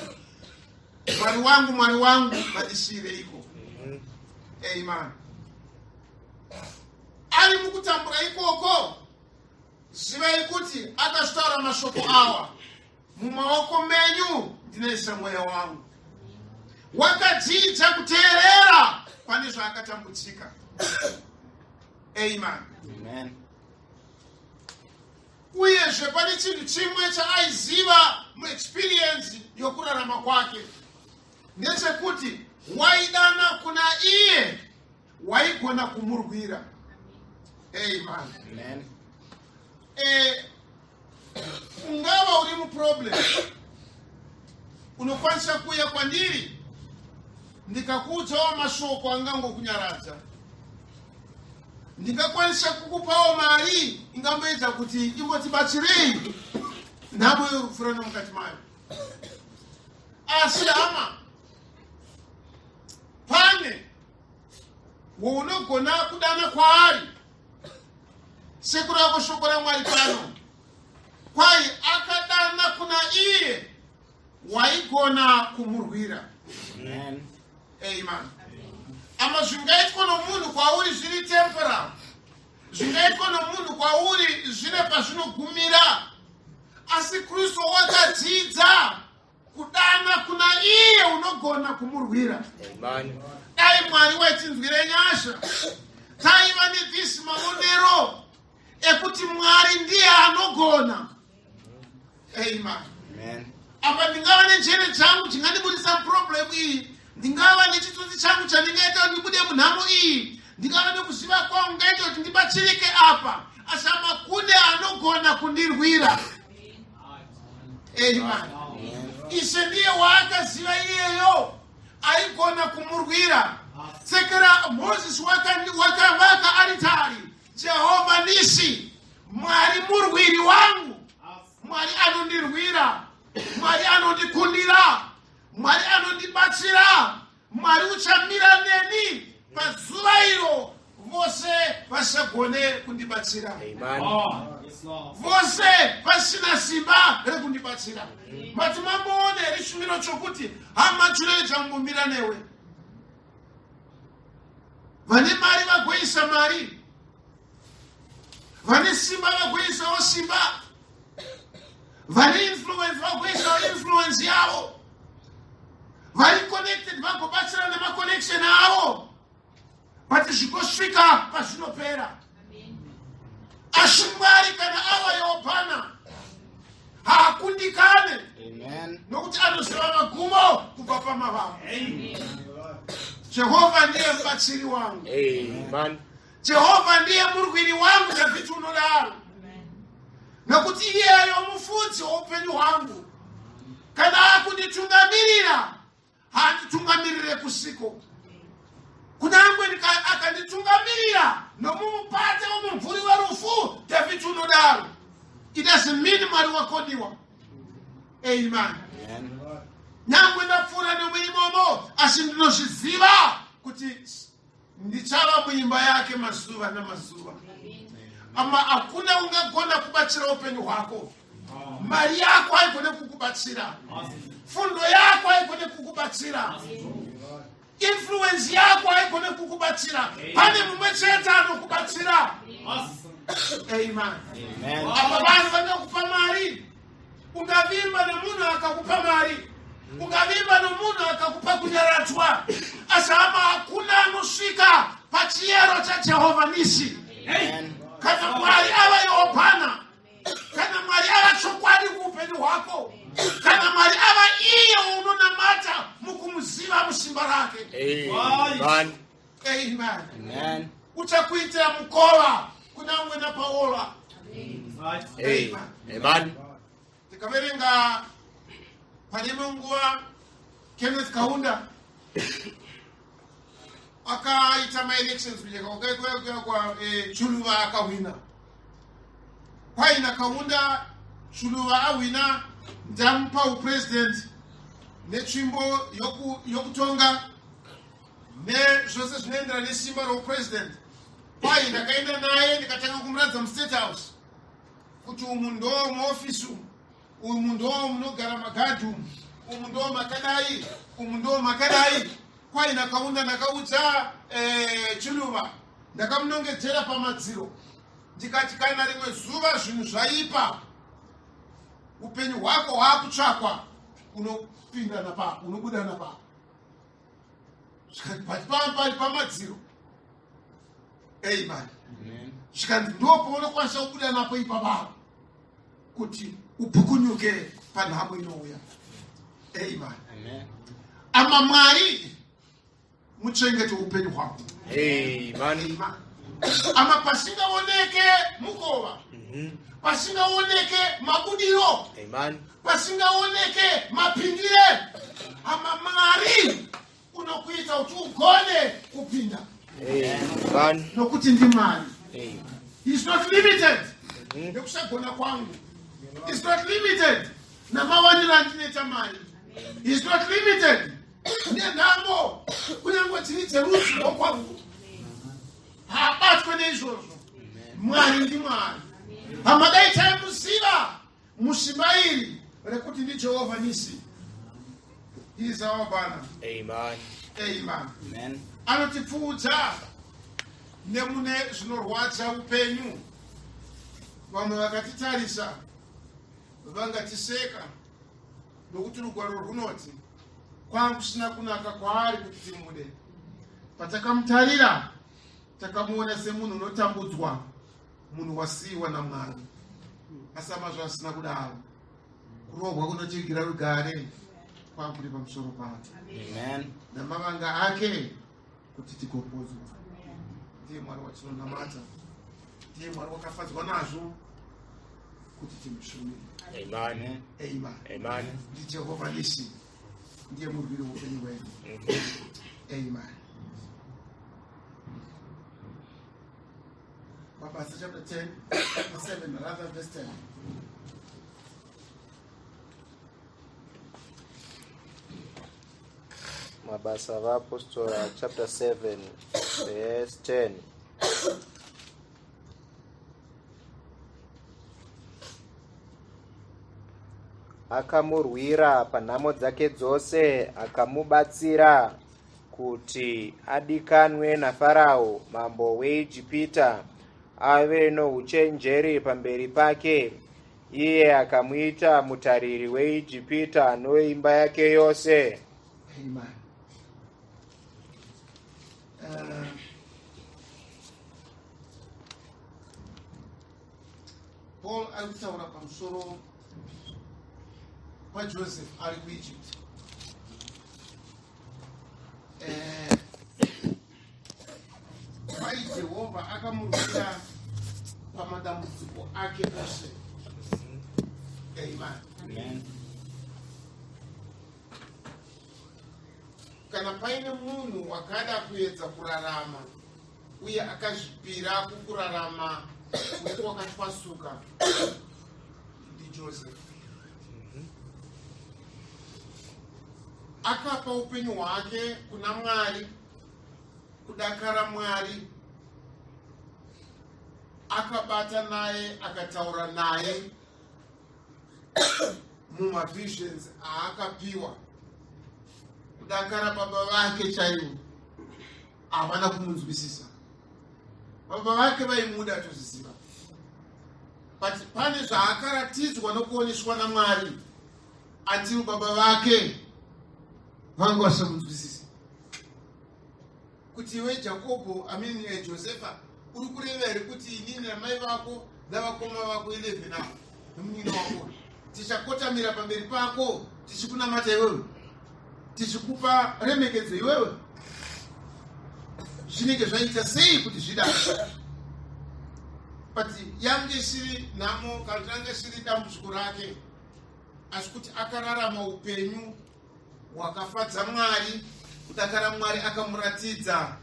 Mwari wangu, Mwari wangu, mandisiyireiko? Amen. Ari mukutambura ikoko, zivai kuti akazvitaura mashoko awa, mumaoko menyu ndinoisa mweya wangu. Wakadzidza kuteerera pane zvaakatambudzika. Amen. Amen. Uyezve pane chinhu chimwe chaaiziva muexperience yokurarama kwake, ndechekuti waidana kuna iye waigona kumurwira. Amen. Amen. Ungava uri muproblem, unokwanisa kuuya kwandiri ndikakuudzawo mashoko angangokunyaradza. Ndingakwanisa kukupawo mari ingamboedza kuti imbotibatsirei nhamo yorupfurano mukati mayo. Asi hama, pane waunogona kudana kwaari. Sekureva kweshoko raMwari pano, kwai akadana kuna iye waigona kumurwira. Amen. Amen. Ama zvingaitwa nomunhu kwauri zviri temporal, zvingaitwa nomunhu kwauri zvine pazvinogumira, asi Kristu wakadzidza kudana kuna iye unogona kumurwira. Amen. Dai Mwari waitinzwire nyasha, taiva nethis maonero ekuti Mwari ndiye anogona. Amen. Amen. Apa ndingava nenjere dzangu chingandibudisa muproblem iyi, ndingava nechitsotsi changu chandingaita kuti ndibude munhamo iyi, ndingava nekuziva kwangu ngaita kuti ndibatsirike apa, asi amakune anogona kundirwira. Amen. Ishe ndiye waakaziva iyeyo aigona kumurwira. Sekera Mozisi wakavaka aritari, Jehovha Nisi, Mwari murwiri wangu, Mwari anondirwira, Mwari anondikundira, Mwari anondibatsira, Mwari uchamira neni pazuva iro vose vasagone kundibatsira. Amen. Vose vasina simba rekundibatsira. Mati mamboone here chimiro chokuti hama chinoita mumbomira newe? Vane mari vagoisa mari, vane simba vagoisawo simba, vane influence vagoisawo influence yavo, vari connected vagobatsira nemaconnection avo, but zvikosvika pazvinopera. Asi Mwari kana ava yopana haakundikane. Amen. Nokuti anoziva magumo kubva pamavambo. Jehovha ndiye mubatsiri wangu. Amen. Jehovha ndiye murwiri wangu, Dhavhidhi unodaro. Nokuti iyeyo mufudzi woupenyu hwangu, kana akunditungamirira haanditungamirire kusiko, kunyange akanditungamirira nomumupata womumvuri werufu. Dhavhidhi unodaro. It doesn't mean Mwari wakodiwa. Amen. Amen. Nyangwe ndapfuura nemuimomo, asi ndinozviziva kuti ndichava muimba yake mazuva namazuva. Ama hakuna ungagona kubatsira upenyu hwako. Mari yako haigone kukubatsira, fundo yako haigone kukubatsira, influence yako haigone kukubatsira. Pane mumwe chete anokubatsira. Amen. Amen. Apa vanhu vangakupa mari, ungavimba nemunhu akakupa mari, ungavimba nomunhu akakupa kunyaradzwa, asi hama, hakuna anosvika pachiyero chaJehovha Nisi. Amen. Kana Mwari ava yehopana, kana Mwari ava chokwadi kuupenyu hwako, kana Mwari ava iye waunonamata mukumuziva musimba rake. Amen. Amen. Amen. Uchakuitira mukova kunangwe naPaola. Amen. Tikaverenga pane imwe nguva, Kenneth Kaunda akaita maelections kunyika kwakaikuya kwa Chiluba, akahwina. Kwaina Kaunda, Chiluba ahwina, ndamupa upresident netsvimbo yokutonga nezvose zvinoenderana nesimba roupresident. Kwai ndakaenda naye, ndikatanga kumuratidza muState House kuti umu ndo muofisi umu, umu ndo munogara magadhi, umu, umu ndo makadai, umu ndo makadai. Kwai ndakaunda, ndakaudza Chiluba, ndakamunongedzera pamadziro, ndikati kana rimwe zuva zvinhu zvaipa, upenyu hwako hwakutsvakwa, unopinda napapo, unobuda napapo. Zvikati but pari pamadziro. Amen. Zvikanzi ndo paunokwanisa kubuda napo ipapapo kuti upukunyuke panhamo inouya. Amen. Amen. Ama Mwari muchengete upenyu hwako. Amen. Amen. Ama pasingaoneke mukova, pasingaoneke mabudiro, Amen. pasingaoneke mapindire, ama Mwari unokuita kuti ugone kupinda. Amen. Nokuti ndiMwari. Amen. Is not limited nekusagona kwangu, is not limited namawaniro andinoita mari, is not limited nenhambo kunyange dziri dzerudzi rwokwangu, haabatwe neizvozvo. Mwari ndiMwari. Hama, dai taimuziva musimba iri rekuti ndiJehovha Nisi. He is our banner. Amen. Amen. Amen. Anotipfuudza nemune zvinorwadza upenyu. Vamwe vakatitarisa vangatiseka nokuti rugwaro rwunoti kwanga kusina kunaka kwaari kuti timude. Patakamutarira takamuona semunhu unotambudzwa, munhu wasiyiwa naMwari. Asi hama zvasina kudaro. Kurohwa kunotivigira rugare kwanga kuri pamusoro pake. Amen. Namavanga ake kuti tigopodzwa. Ndiye Mwari watinonamata, ndiye Mwari wakafadzwa nazvo kuti timushumire. Amen. Amen. Amen. NdiJehovha Nisi, ndiye murwiri weupenyu hwedu. Amen. Mabasa chapter 10, chapter 7, rather verse 10. Mabasa vaApostora chapter 7 verse 10. Akamurwira panhamo dzake dzose, akamubatsira kuti adikanwe naFarao mambo weIjipita, ave nouchenjeri pamberi pake. Iye akamuita mutariri weIjipita noweimba yake yose. Amen. Paul ari kutaura pamusoro paJoseph ari kuEgypt. Kwai Jehovha akamurwira pamadambudziko ake ose. Amen. Amen. Kana paine munhu wakada kuedza kurarama uye akazvipira kukurarama kuri kwakatwasuka ndiJoseph. Akapa upenyu hwake kuna Mwari, kudakara Mwari akabata naye, akataura naye mumavisions aakapiwa. Kudakara baba vake chaivo havana kumunzwisisa. Baba vake vaimuda tozviziva, but pane zvaakaratidzwa nokuoneswa naMwari until baba vake vanga vasamunzwisisi kuti iwe Jakobho, I mean Josefa, uri kureva here kuti inini namai vako navakoma vako 11 avo nomunini wako tichakotamira pamberi pako tichikunamata iwewe, tichikupa remekedzo iwewe? Zvinenge zvaita sei kuti zvidaro? But yange isiri nhamo kana kuti ranga isiri dambudziko rake, asi kuti akararama upenyu hwakafadza Mwari, kudakara Mwari akamuratidza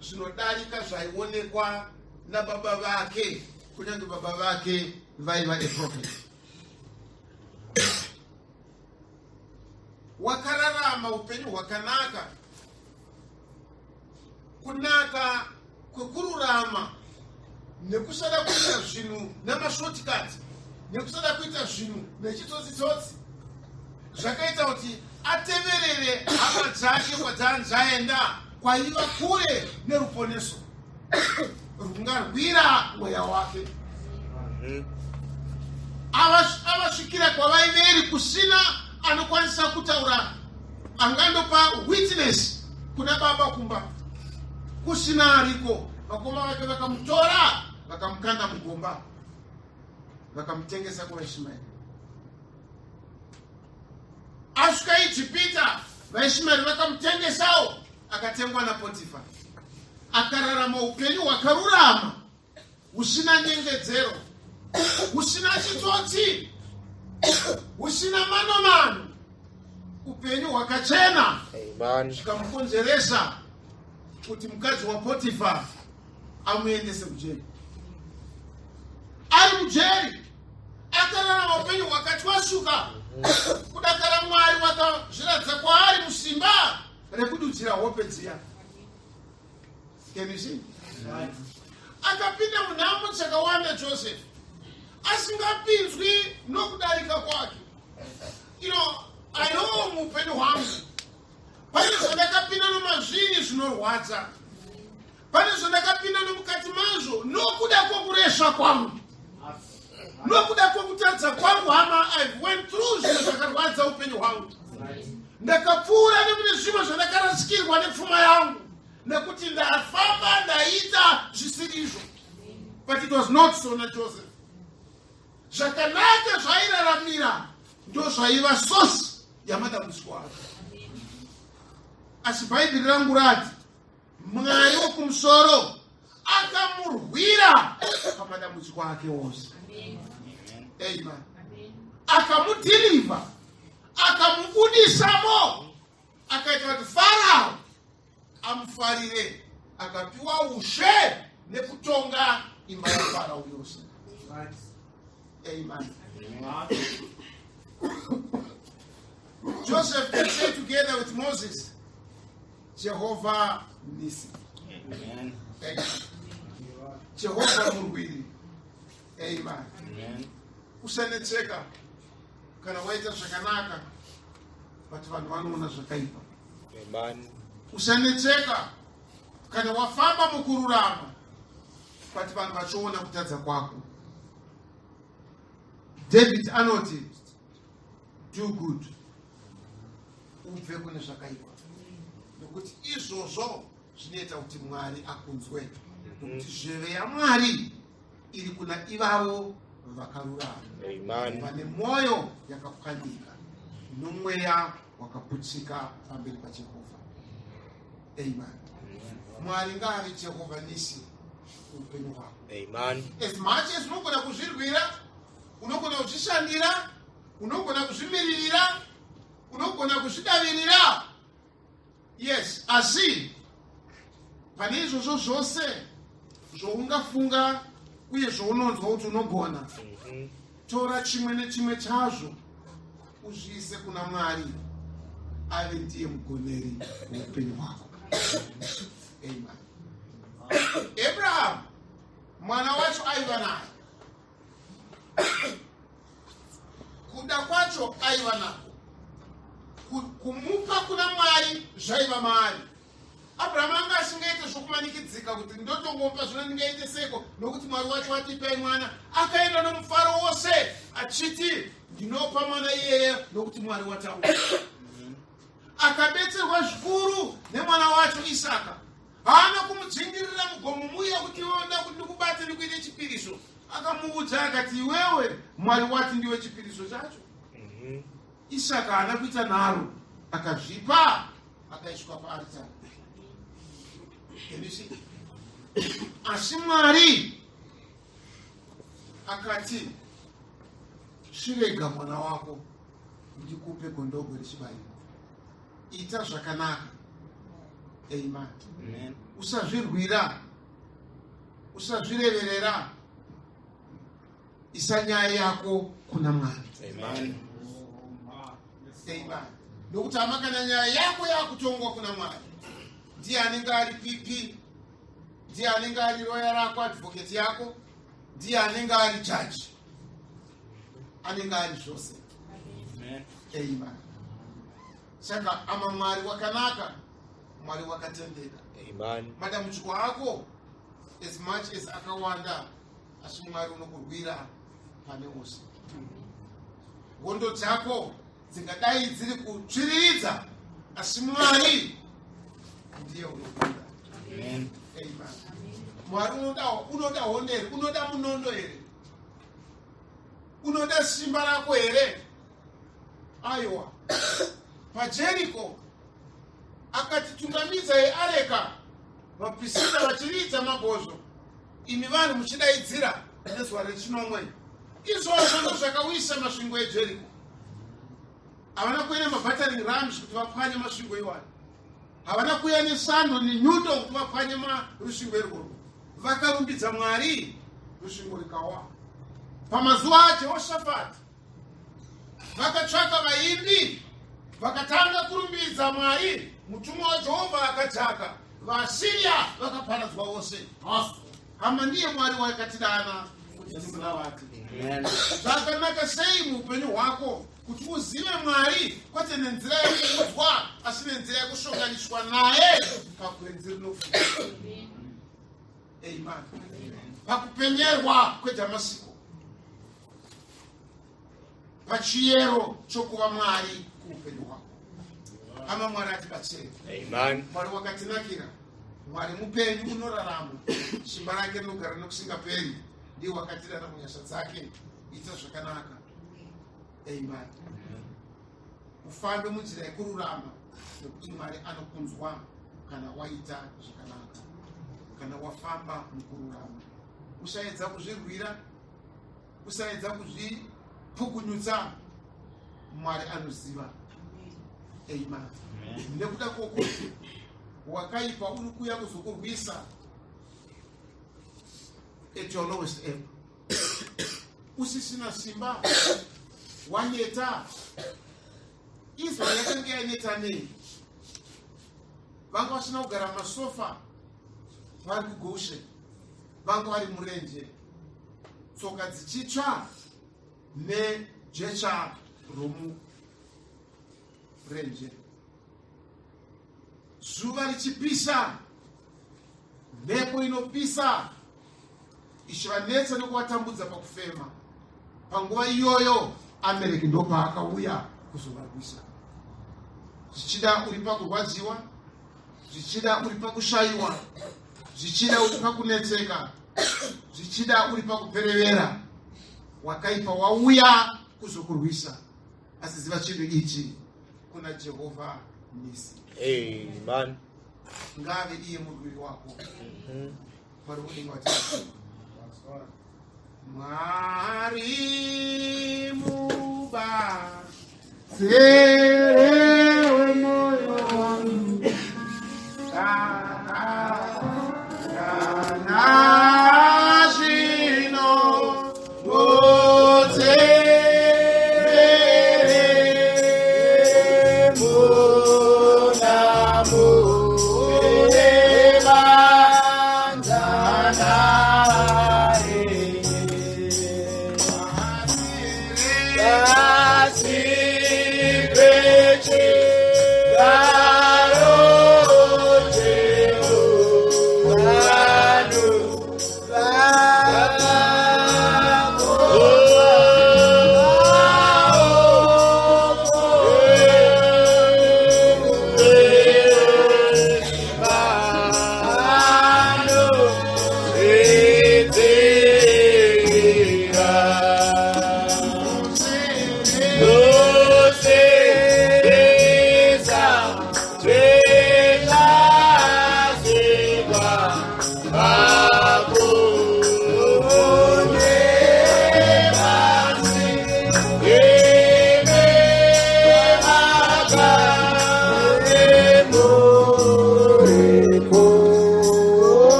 zvinodarika zvaionekwa nababa vake, kunyange baba vake vaiva a prophet. Wakararama upenyu hwakanaka, kunaka kwekururama nekusada kuita zvinhu nemashortcut, nekusada kuita zvinhu nechitsotsitsotsi, zvakaita kuti ateverere hama dzake kwadzaanzaenda kwaiva kure neruponeso rungarwira mweya wake. Avasvikira kwavaiveri kusina anokwanisa kutaura, angandopa witness kuna baba kumba kusina ariko. Vakoma vake vakamutora, vakamukanda mugomba, vakamutengesa kuvaIshmaeri. Asvika Ijipita, vaIshmaeri vakamutengesawo, akatengwa naPotifa. Akararama upenyu hwakarurama, husina nyengedzero, husina chitsotsi, husina manomano, upenyu hwakachena. Amen. Zvikamukonzeresa kuti mukadzi waPotifa amuendese kujeri. Ari mujeri akararama upenyu hwakatwasuka, kudakara Mwari wakazviratidza kwaari musimba rekududzira hope dziya. Can you see? Akapinda munhamo dzakawanda Joseph, asingapinzwi nokudarika kwake. You know, I know muupenyu hwangu pane zvandakapinda nomazviri zvinorwadza, pane zvandakapinda nomukati mazvo nokuda kwokuresva kwangu, nokuda kwokutadza kwangu. Hama, I've went through zvinhu zvakarwadza upenyu hwangu. Ndakapfuura nemune zvimwe zvandakarasikirwa nepfuma yangu nekuti ndafamba ndaita zvisiri izvo. But it was not so naJoseph. Zvakanaka zvairaramira ndo zvaiva source yamadambudziko ake. Asi Bhaibheri rangu rati Mwari wokumusoro akamurwira pamadambudziko ake ose. Amen. Akamudhilivha, akamubudisamo, akaita kuti Farao amufarire, akapiwa ushe nekutonga imba yaFarao yose. Amen. Joseph can say together with Moses, Jehovah Nisi. Amen. Jehovah murwiri. Amen. Amen. Usanetseka kana waita zvakanaka, but vanhu vanoona zvakaipa. Amen. Usanetseka kana wafamba mukururama, but vanhu vachiona kutadza kwako. David anoti, do good, ubve kune zvakaipa, nekuti izvozvo zvinoita kuti Mwari akunzwe, nekuti zheve yaMwari iri kuna ivavo vakarurama, vane mwoyo yakapwanyika nomweya wakaputsika pamberi paJehovha. Amen. Mwari ngaave Jehovha Nisi upenyu hwako. As much as unogona kuzvirwira, unogona kuzvishandira, unogona kuzvimiririra, unogona kuzvidavirira, yes, asi pane izvozvo zvose zvoungafunga uye zvounonzwa kuti unogona, tora chimwe nechimwe chazvo uzviise kuna Mwari, ave ndiye mugoneri weupenyu hwako. Amen. Abraham mwana wacho aiva naye, kuda kwacho aiva nako, kumupa kuna Mwari zvaiva maari. Abrahamu anga asingaite zvokumanikidzika kuti ndotongomupa zvino ndingaite seiko, nokuti Mwari wacho watipai mwana. Akaenda nomufaro wose achiti, ndinopa mwana iyeye nokuti Mwari wataura. Akabetserwa zvikuru nemwana wacho Isaka. Haana kumudzingirira mugomo muya kuti iwewe nda kuti ndikubate ndikuite chipiriso. Akamuudza akati, iwewe Mwari wati ndiwe chipiriso chacho. Isaka haana kuita nharo, akazvipa, akaiswa paaritari. Can you see? Asi Mwari akati, chirega mwana wako ndikupe gondobwe rechibayiro. Ita zvakanaka. Amen. Amen. Usazvirwira, usazvireverera, isa nyaya yako kuna Mwari. Amen. Amen. Nokuti hama, kana nyaya yako yakutongwa kuna Mwari, ndiye anenge ari PP, ndiye anenge ari roya rako, advocate yako, ndiye anenge ari jaji, anenge ari zvose. Amen. Amen. Saka ama Mwari wakanaka, Mwari wakatendeka. Amen. Madambudziko ako as much as akawanda, asi Mwari unokurwira pane ose. Hondo dzako dzingadai dziri kutsviriridza, asi Mwari ndiye unokunda. Amen. Amen. Mwari unoda hondo here? Unoda munondo here? Unoda simba rako here? Aiwa. PaJeriko akatitungamidza areka, vapisita vachiridza mabhozvo, imi vanhu muchidaidzira nezuva rechinomwe. Izvozvo ndozvakawisa masvingo eJeriko. Havana kuenda mabattering rams kuti vapwanye masvingo iwayo. Havana kuuya nesando nenyundo kuti vapwanye rusvingo irworwo. Vakarumbidza Mwari, rusvingo rikawa. Pamazuva aJehoshafati vakatsvaka vaimbi, vakatanga kurumbidza Mwari. Mutumwa waJehovha akadzaka, vaSiria vakaparadzwa vose. Hama, ndiye Mwari wakatidana kuti timunamate. Zvakanaka sei muupenyu hwako kuti uzive Mwari, kwete nenzira yekuudzwa, asi nenzira yekushonganiswa naye pagwenzi rinopfuta. Amen. Pakupenyerwa kweDhamasiko, pachiyero chokuva Mwari kuupenyu hwako. Hama, Mwari atibatsire. Amen. Mwari wakatinakira, Mwari mupenyu unorarama, simba rake rinogara nokusingaperi. Ndiye wakatirana munyasha dzake. Ita zvakanaka. Amen. Ufambe munzira yekururama, nekuti Mwari anokunzwa kana waita zvakanaka, kana wafamba mukururama. Usaedza kuzvirwira, usaedza kuzvipukunyutsa. Mwari anoziva. Amen. Nekuda kwokuti wakaipa uri kuuya kuzokurwisa at your lowest ebb, usisina simba, waneta. Israel yakanga yaneta nei? Vanga vasina kugara masofa vari kuGoshen, vanga vari murenje, tsoka dzichitsva nejecha romurenje, zuva richipisa, mhepo inopisa ichivanetsa nekuvatambudza pakufema. Panguva iyoyo Amereki ndopaakauya kuzovarwisa. Zvichida uri pakurwadziwa, zvichida uri pakushayiwa, zvichida uri pakunetseka, zvichida uri pakuperevera, wakaipa wauya kuzokurwisa. Asi ziva chinhu ichi, kuna Jehovha Nisi. Amen. Ngave iye murwiri wako. Mwari wedenga wati Mwari mubatsiri.